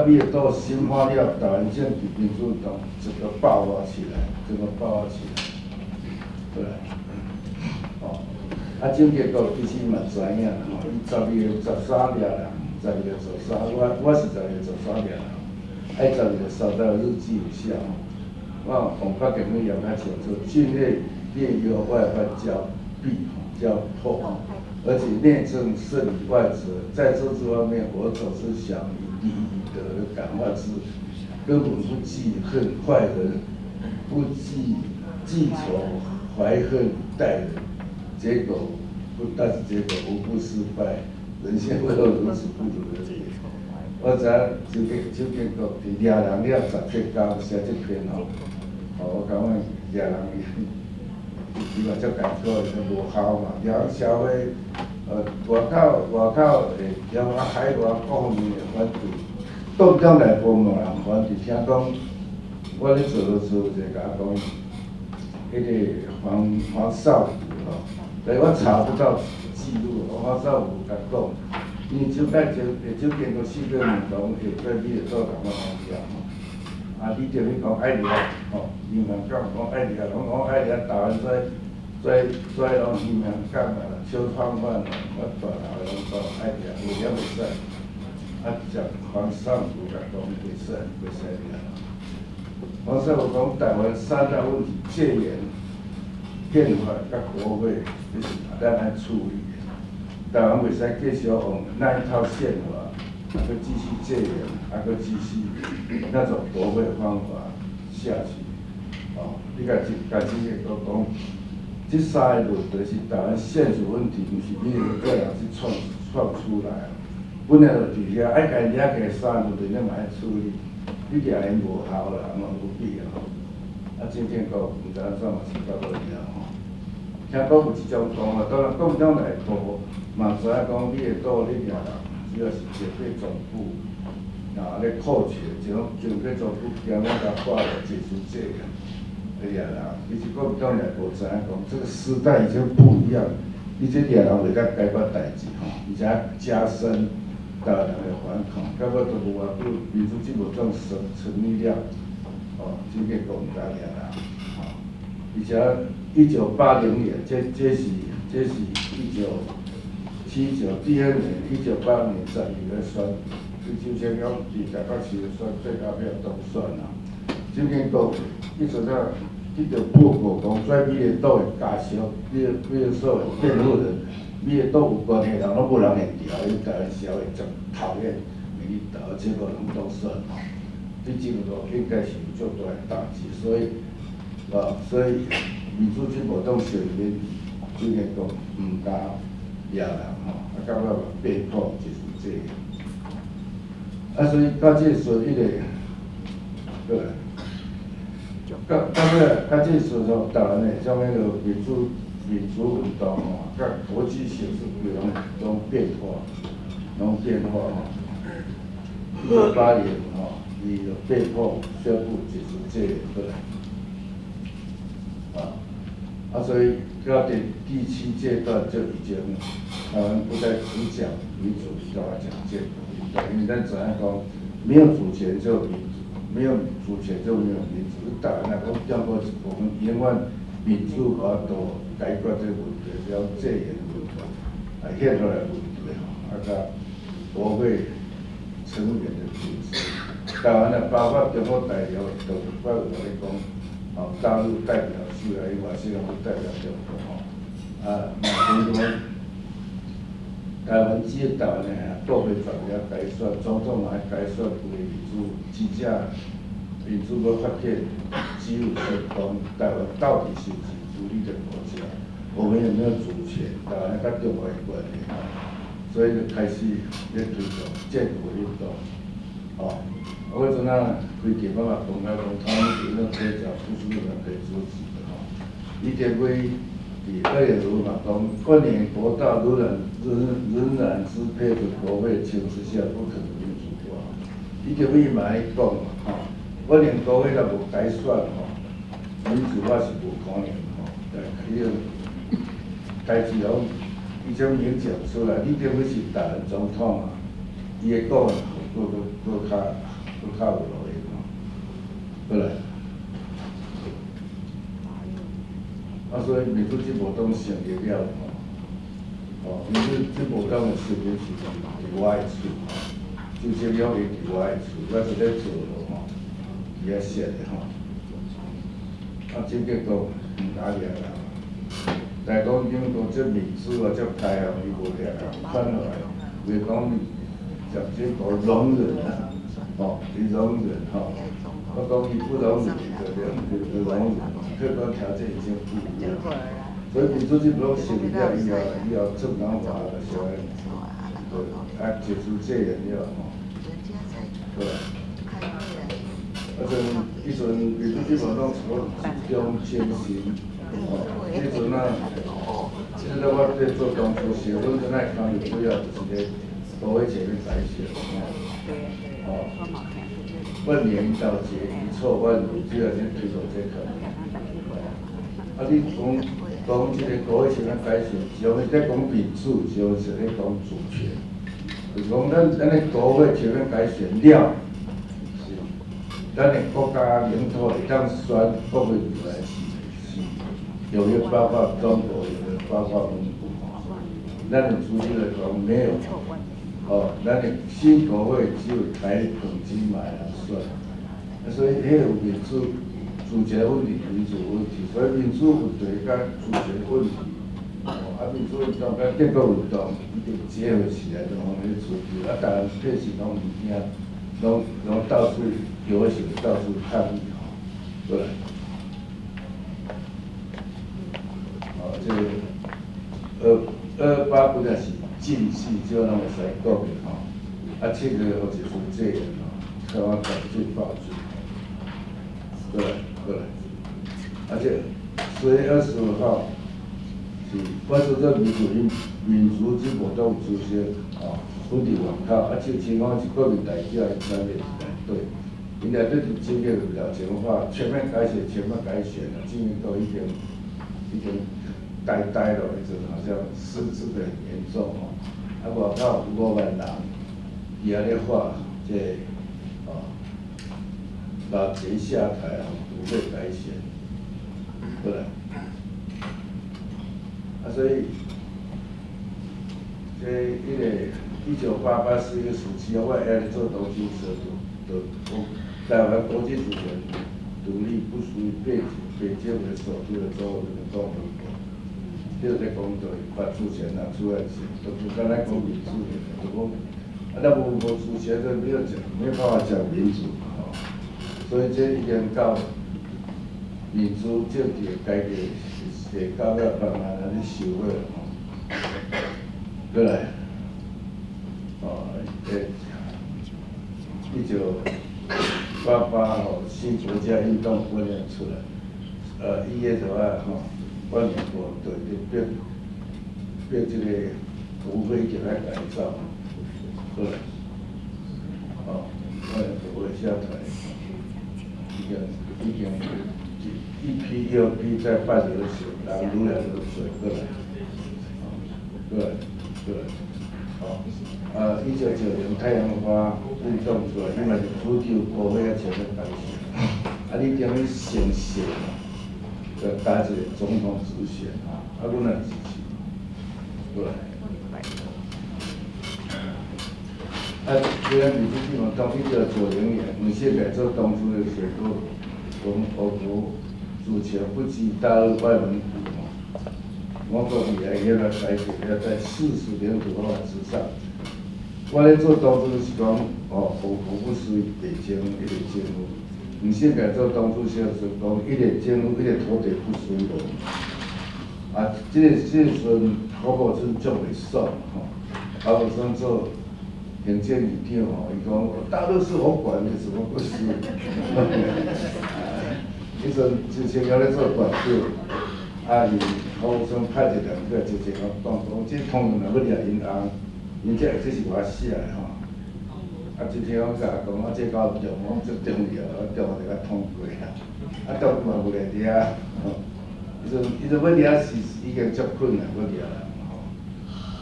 尾到審判了，台灣政治民主運動整個爆發起來，整個爆發起來，對，哦，啊，蔣經國其實嘛知影吼，伊12月13掠人，12月13，我是12月13掠人，啊，伊12月13日記有寫吼，我王北京你念較清楚，境內內憂外患交逼交迫，而且內政勝於外則，在這這方面，我總是想以禮德感化之，根本不記恨壞人，不記仇懷恨待人，結果不但是結果無不失敗，人性為何如此不如人意？我知影蔣經國佇掠人了10天寫這篇吼，哦，我感覺掠人伊嘛足艱苦，伊無效嘛，掠人社會，外口會台灣海外各方面的反對，黨中內部嘛有人反對，聽講我咧做律師有一个共我講，彼個黃少福吼，但是我查不到記錄，黃少福共講，因為蔣介石下手經過四個運動，會做美麗島人我講了吼。啊，李登輝講愛掠吼，林洋港講愛掠，攏講愛掠台灣做做做攏林洋港啊，小販販啊，我大樓攏講愛掠，有掠袂使。啊，接黃尚福共講袂使，袂使掠。黃尚福講台灣三大問題：戒嚴、憲法佮國會，這是咱愛處理的。台灣袂使繼續用那一套憲法，啊，閣繼續戒嚴，啊，閣繼續那種國會方法下去。哦，你共這共這個講，這三個問題是台灣現實問題，毋是你一個人去創創出來。本來就佇遐，愛共掠起三個問題，你嘛愛處理。你掠𪜶無效啦，嘛無必要。啊，蔣經國毋知按怎嘛是到尾了吼。聽講有這種講法，當然國民黨內部嘛知影講，你會倒你掠人，主要是警備總部啊咧扣錢，這種警備總部驚欲共掛落解除戒嚴，掠人。其實國民黨內部知影講，這個時代已經不一樣，你這掠人袂當解決代誌吼，而且加深台灣人的反抗，到尾都無偌久，民主進步黨成成立了，哦，蔣經國毋敢掠人，吼，而且1980年，這是1979第二年，1980年12月選，周清勇佇台北市選最後尾當選啊。蔣經國彼陣啊，得著報告講，跩美麗島的家屬，比如說辯護人，美麗島有關係的人攏無人會調，因台灣社會足討厭美麗島，結果攏當選吼。對這個應該是有足大的打擊，所以啊，所以民主進步黨成立，蔣經國毋敢掠人吼，啊，到尾嘛被迫就是這個。啊，所以到這個時陣，彼個，過來，到到尾到這個時陣，台灣的種彼個民主運動吼，佮國際形勢規攏攏變化，攏變化吼。1980吼，伊就被迫宣布解除戒嚴過來，啊，啊，所以到第七階段就已經台灣不再只講民主，就愛講建國運動，因為咱知影講，沒有主權就民主，沒有主權就沒有民主。台灣若講中國一部分，永遠民主無法度解決這個問題，是要戒嚴的問題，啊，憲法的問題吼，啊，佮國會成員的組織，台灣的包括中國大陸，就我有共你講，吼，大陸代表出來，伊外省人代表中國吼，啊，嘛等於講，台灣只有台灣的國會全要改選，總統嘛愛改選，規個民主真正民主欲發展，只有說講台灣到底是毋是獨立的國家，我們有沒有主權，台灣佮中國的關係，所以就開始咧推動建國運動，吼。我陣仔開節目嘛講甲講，他們是那可以講不是人可以阻止的吼。李登輝佇2005嘛講，萬年國大仍然支配著國會情勢下，不可能民主化。李登輝嘛愛講嘛，吼，萬年國會若無改選吼，民主化是無可能吼。但彼個代誌攏已經明講出來，李登輝是台灣總統啊，伊會講的閣閣閣較閣較有路用吼。過來。啊，所以民主進步黨成立了吼，哦，民主進步黨的成立是佇我的厝吼，周清勇伊佇我的厝，我就咧做咯吼，佇遐寫的吼。啊，蔣經國毋敢掠人，但講因為講這民主啊，這開放，伊無掠人，反落來，話講蔣經國容忍啊，吼，伊容忍吼，我講伊不容忍，就就容忍，客觀條件已經不一樣，所以民主進步黨成立了以後，以後鄭南華就是愛，啊，解除戒嚴了吼，對。啊，陣彼陣民主進步黨是講集中精神，吼，彼陣啊，這個我咧做當初時，阮陣愛參與主要就是咧國會前面改選，吼，萬年一道結，遺臭萬年，主要先推動這個。啊，你講講這個國會前面改選，一方面在講民主，一方面是咧講主權。就是講咱的國會全面改選了，是咱的國家領土會當選國會議員是有的包括中國，有的包括蒙古。咱的主席來講沒有，哦，咱的新國會只有台澎金馬來選，所以彼個有民主主權問題、民主問題，所以民主問題佮主權問題，哦，啊民主運動佮建國運動一定結合起來，就講咧主題，啊，逐個百姓攏毋驚，攏到處遊行，到處抗議吼，過來，哦，這個228本來是禁忌，這攏會使講的吼，啊，7月予一份這樣吼，台灣搞最爆水，過來過來，而且10月25號是我做做民主進步黨主席吼，阮佇外口，啊，這情況是國民代表因啥物內底，𪜶內底就真個了情話，全面改選，全面改選啊，進行都已經呆呆了，彼陣好像失智得很嚴重吼，啊，外口有5萬人佇遐咧喊這個哦，老賊下台吼，不會改選，過來，啊，所以這彼個1988 4月17號，我會咧做東京社都講台灣國際主權獨立不屬於北京為首都的中華人民共和國。這個在講就把主權拿出來先，都不敢來講民主的，就講啊，那無主權就沒有講，沒有辦法講民主吼。所以這已經到民主政治的改革是到了慢慢按呢收尾吼。過來，哦，1988吼，新國家運動分裂出來，1月的話吼。萬年國對對變這個國會一直來改造，過來，哦，萬年國會下台，已經一批又一批在辦遊行，人愈來愈濟過來，哦，過來過來，哦，啊，1990太陽花運動出來，因為是主張國會要全面改選，啊，你等於先選嘛。再加一個總統直選，啊，阮也支持，過來。啊，雖然民主進步黨1990年，吳世凱做當初的選舉，講我國主權不及大陸外蒙古吼，我國未來要來改革，要在事實領土範圍之上。我咧做當初是講，哦，我國不屬於北京一個政府。吳世凱做當主席時講，一個政府，一個土地不屬於我們。啊，這個時陣郝柏村足袂爽吼，郝柏村做行政院長吼，伊講大陸是我管的，怎麼不是？彼陣周清揚咧做館長，啊，伊郝柏村派一個人過來，周清揚講講，這通若欲掠𪜶翁，𪜶這是我寫的吼。啊，周清揚共講，啊，這狗中講足重要，啊，中就共通過啊，啊，中嘛無來掠，吼，伊就欲掠是已經足困難欲掠人吼，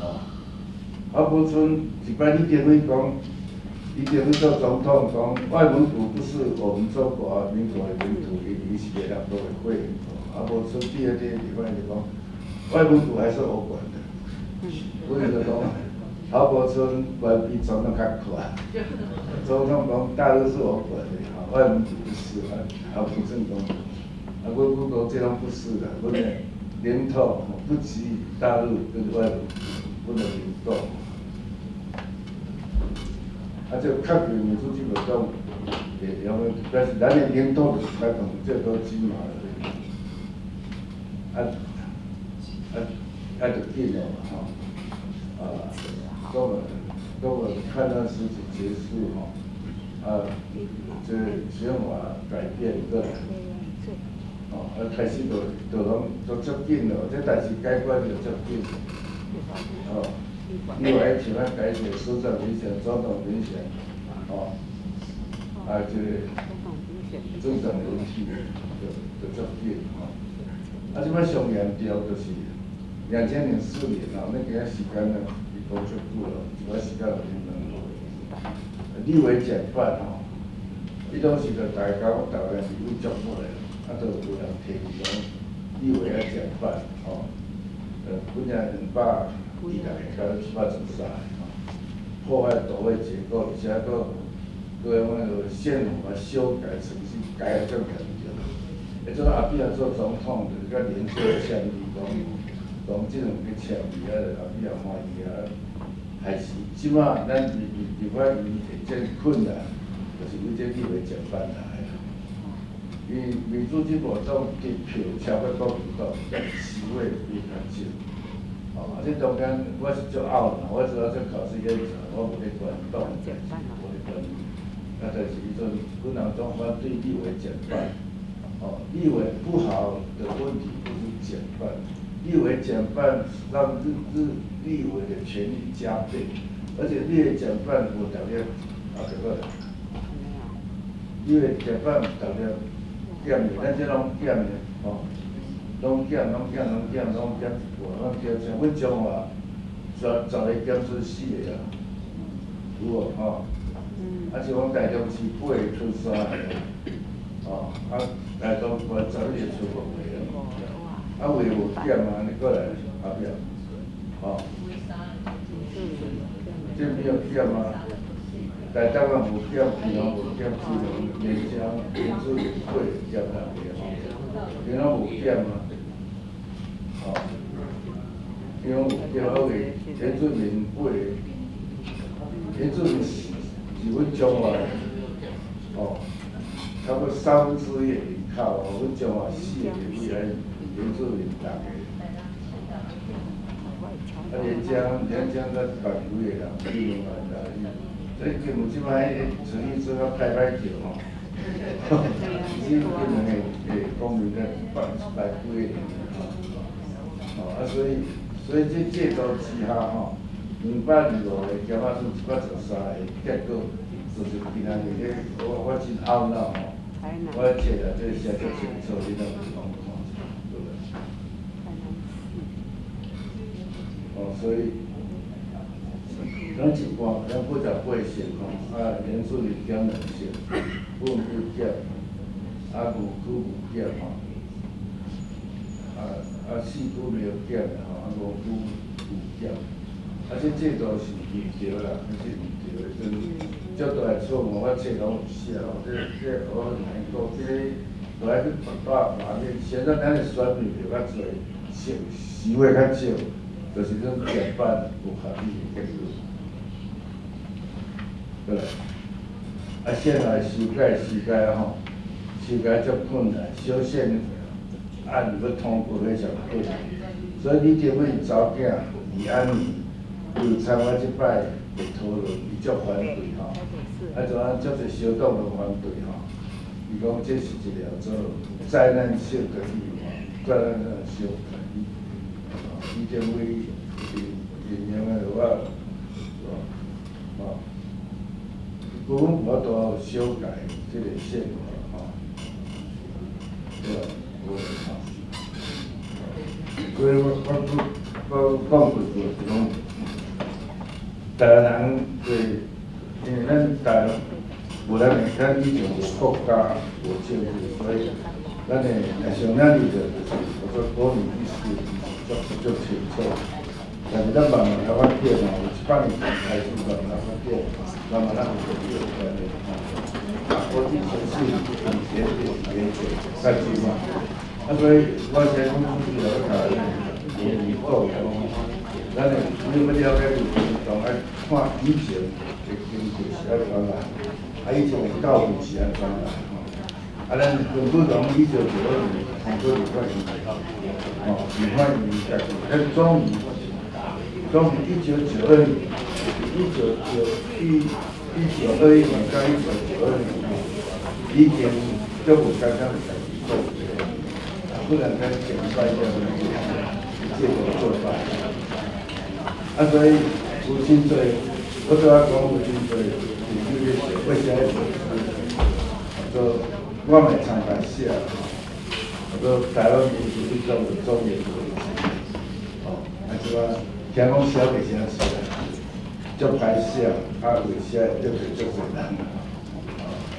哦，郝柏村一擺李登輝講，李登輝做總統講，外蒙古不是我們中華民國的領土，伊是聯合國的會員國。郝柏村第二天禮拜就講，外蒙古還是我管的，所以就講。郝柏村管比總統較快，總統講大陸是我管的，外蒙古不是啊。郝柏村講，啊，我講這攏不是啦，阮的領土不及大陸跟外蒙古，阮的領土。啊，這個確定民主進步黨會用，但是咱的領土就是開放這多金馬的，啊，就緊了嘛吼，啊。到了抗戰時期結束吼，啊，這選法改變過來，哦，啊開始就攏都足緊咯，這代誌解決就足緊，哦，另外像咱改選首長民選、總統民選，哦，啊這個政黨輪替就足緊吼，啊這擺上嚴重就是2004年哦，那個時間呢。講足久咯，一擺時間就去問。立委減半吼，彼當時就大家講台灣立委足好的，啊，就有人提議講立委愛減半吼，本來226個到713個吼，破壞黨會結構，而且閣閣用那個憲法修改程序改得足嚴重。彼陣阿扁做總統，就佮連坐簽字講，講這兩個簽字啊，就阿扁歡喜啊。還是這馬咱立立法院會真困難，就是為這立委減半來的。因為民主進步黨得票超過國民黨，席位比較少。哦，啊，這中間我是足懊惱，我主要做考試檢查，我無咧管黨的代誌，無咧管。啊，但是彼陣阮人總反對立委減半。哦，立委不好的問題不是減半，立委減半讓日日立委的權力加倍，而且立委減半無代表啊，這個，立委減半代表減的，咱這攏減的，吼，攏減攏減攏減攏減一半，攏減像阮彰化十十个減出四個啊，有無吼？啊，像講台中市八個出三個，吼，啊，台東縣11個出五個，啊，話無減啊，你過來後壁，吼，這沒有減啊，台東也無減，基隆無減，基隆連江連水八個減兩個吼，基隆無減啊，吼，基隆無減，啊話原住民八個，原住民是阮彰化的，吼，差不多1/3的人口，阮彰化四個位來原住民六個，啊連江連江才100幾個人，2萬人，所以金門這擺陳玉珍啊歹歹叫吼，其實金門的的公民才100幾個人吼，哦啊所以這制度之下吼，225個減啊剩113個，結果就是今仔日咧，我真懊惱吼，我冊內底寫足清楚，你若有攏看者，對不對？哦，所以咱一半，咱58席吼，啊，原住民減兩席，分區減，啊，五區無減吼，啊啊四區沒有減吼，啊五區有減，啊這制度是毋對啦，這是毋對的，真足大的錯誤，我冊攏有寫吼，這我難講，這個都愛去大法院。現在咱的選民就較濟，席席位較少，就是種減半無合理的結果。對，啊，憲法修改修改吼，修改足困難，修憲案欲通過非常困難，所以李登輝查某囝李安妮有參加這擺的討論，伊足反對吼，啊，就按足濟小黨攏反對吼，伊講這是一個叫做災難性的立法，災難性的修改。李登輝因因為我，吼。根本無法度修改這個憲法吼，對吧？無吼。所以我講過就是講，台灣人對，因為咱台灣無咱的，咱以前無國家無政府，所以咱的若像咱裡頭就是叫做國民意識足足清楚。但是咱慢慢來發展吼，有100年前開始慢慢來發展，慢慢咱有有關的吼。啊，國際形勢以前就是研究較久嘛，啊，所以我先講出去來要甲研究講，咱的你欲了解民運動，愛看以前的經過是按怎來，啊，以前的教訓是按怎來吼。啊，咱根本從1992年通過立法院，吼，立法院家己，咱終於。從1992年，1921年到1992年吼，已經足無簡單家己做的，啊，忽然間減半這樣這個做法，啊，所以有真濟，我拄仔講有真濟是叫做為啥愛做，做我嘛會參加寫，吼，做台灣民主運動的總研究，吼，啊，這擺聽講寫袂啥出來。足歹寫，啊為寫得罪足濟人。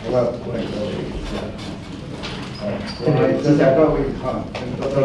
我本來都會寫。好，多謝各位，哈，多多。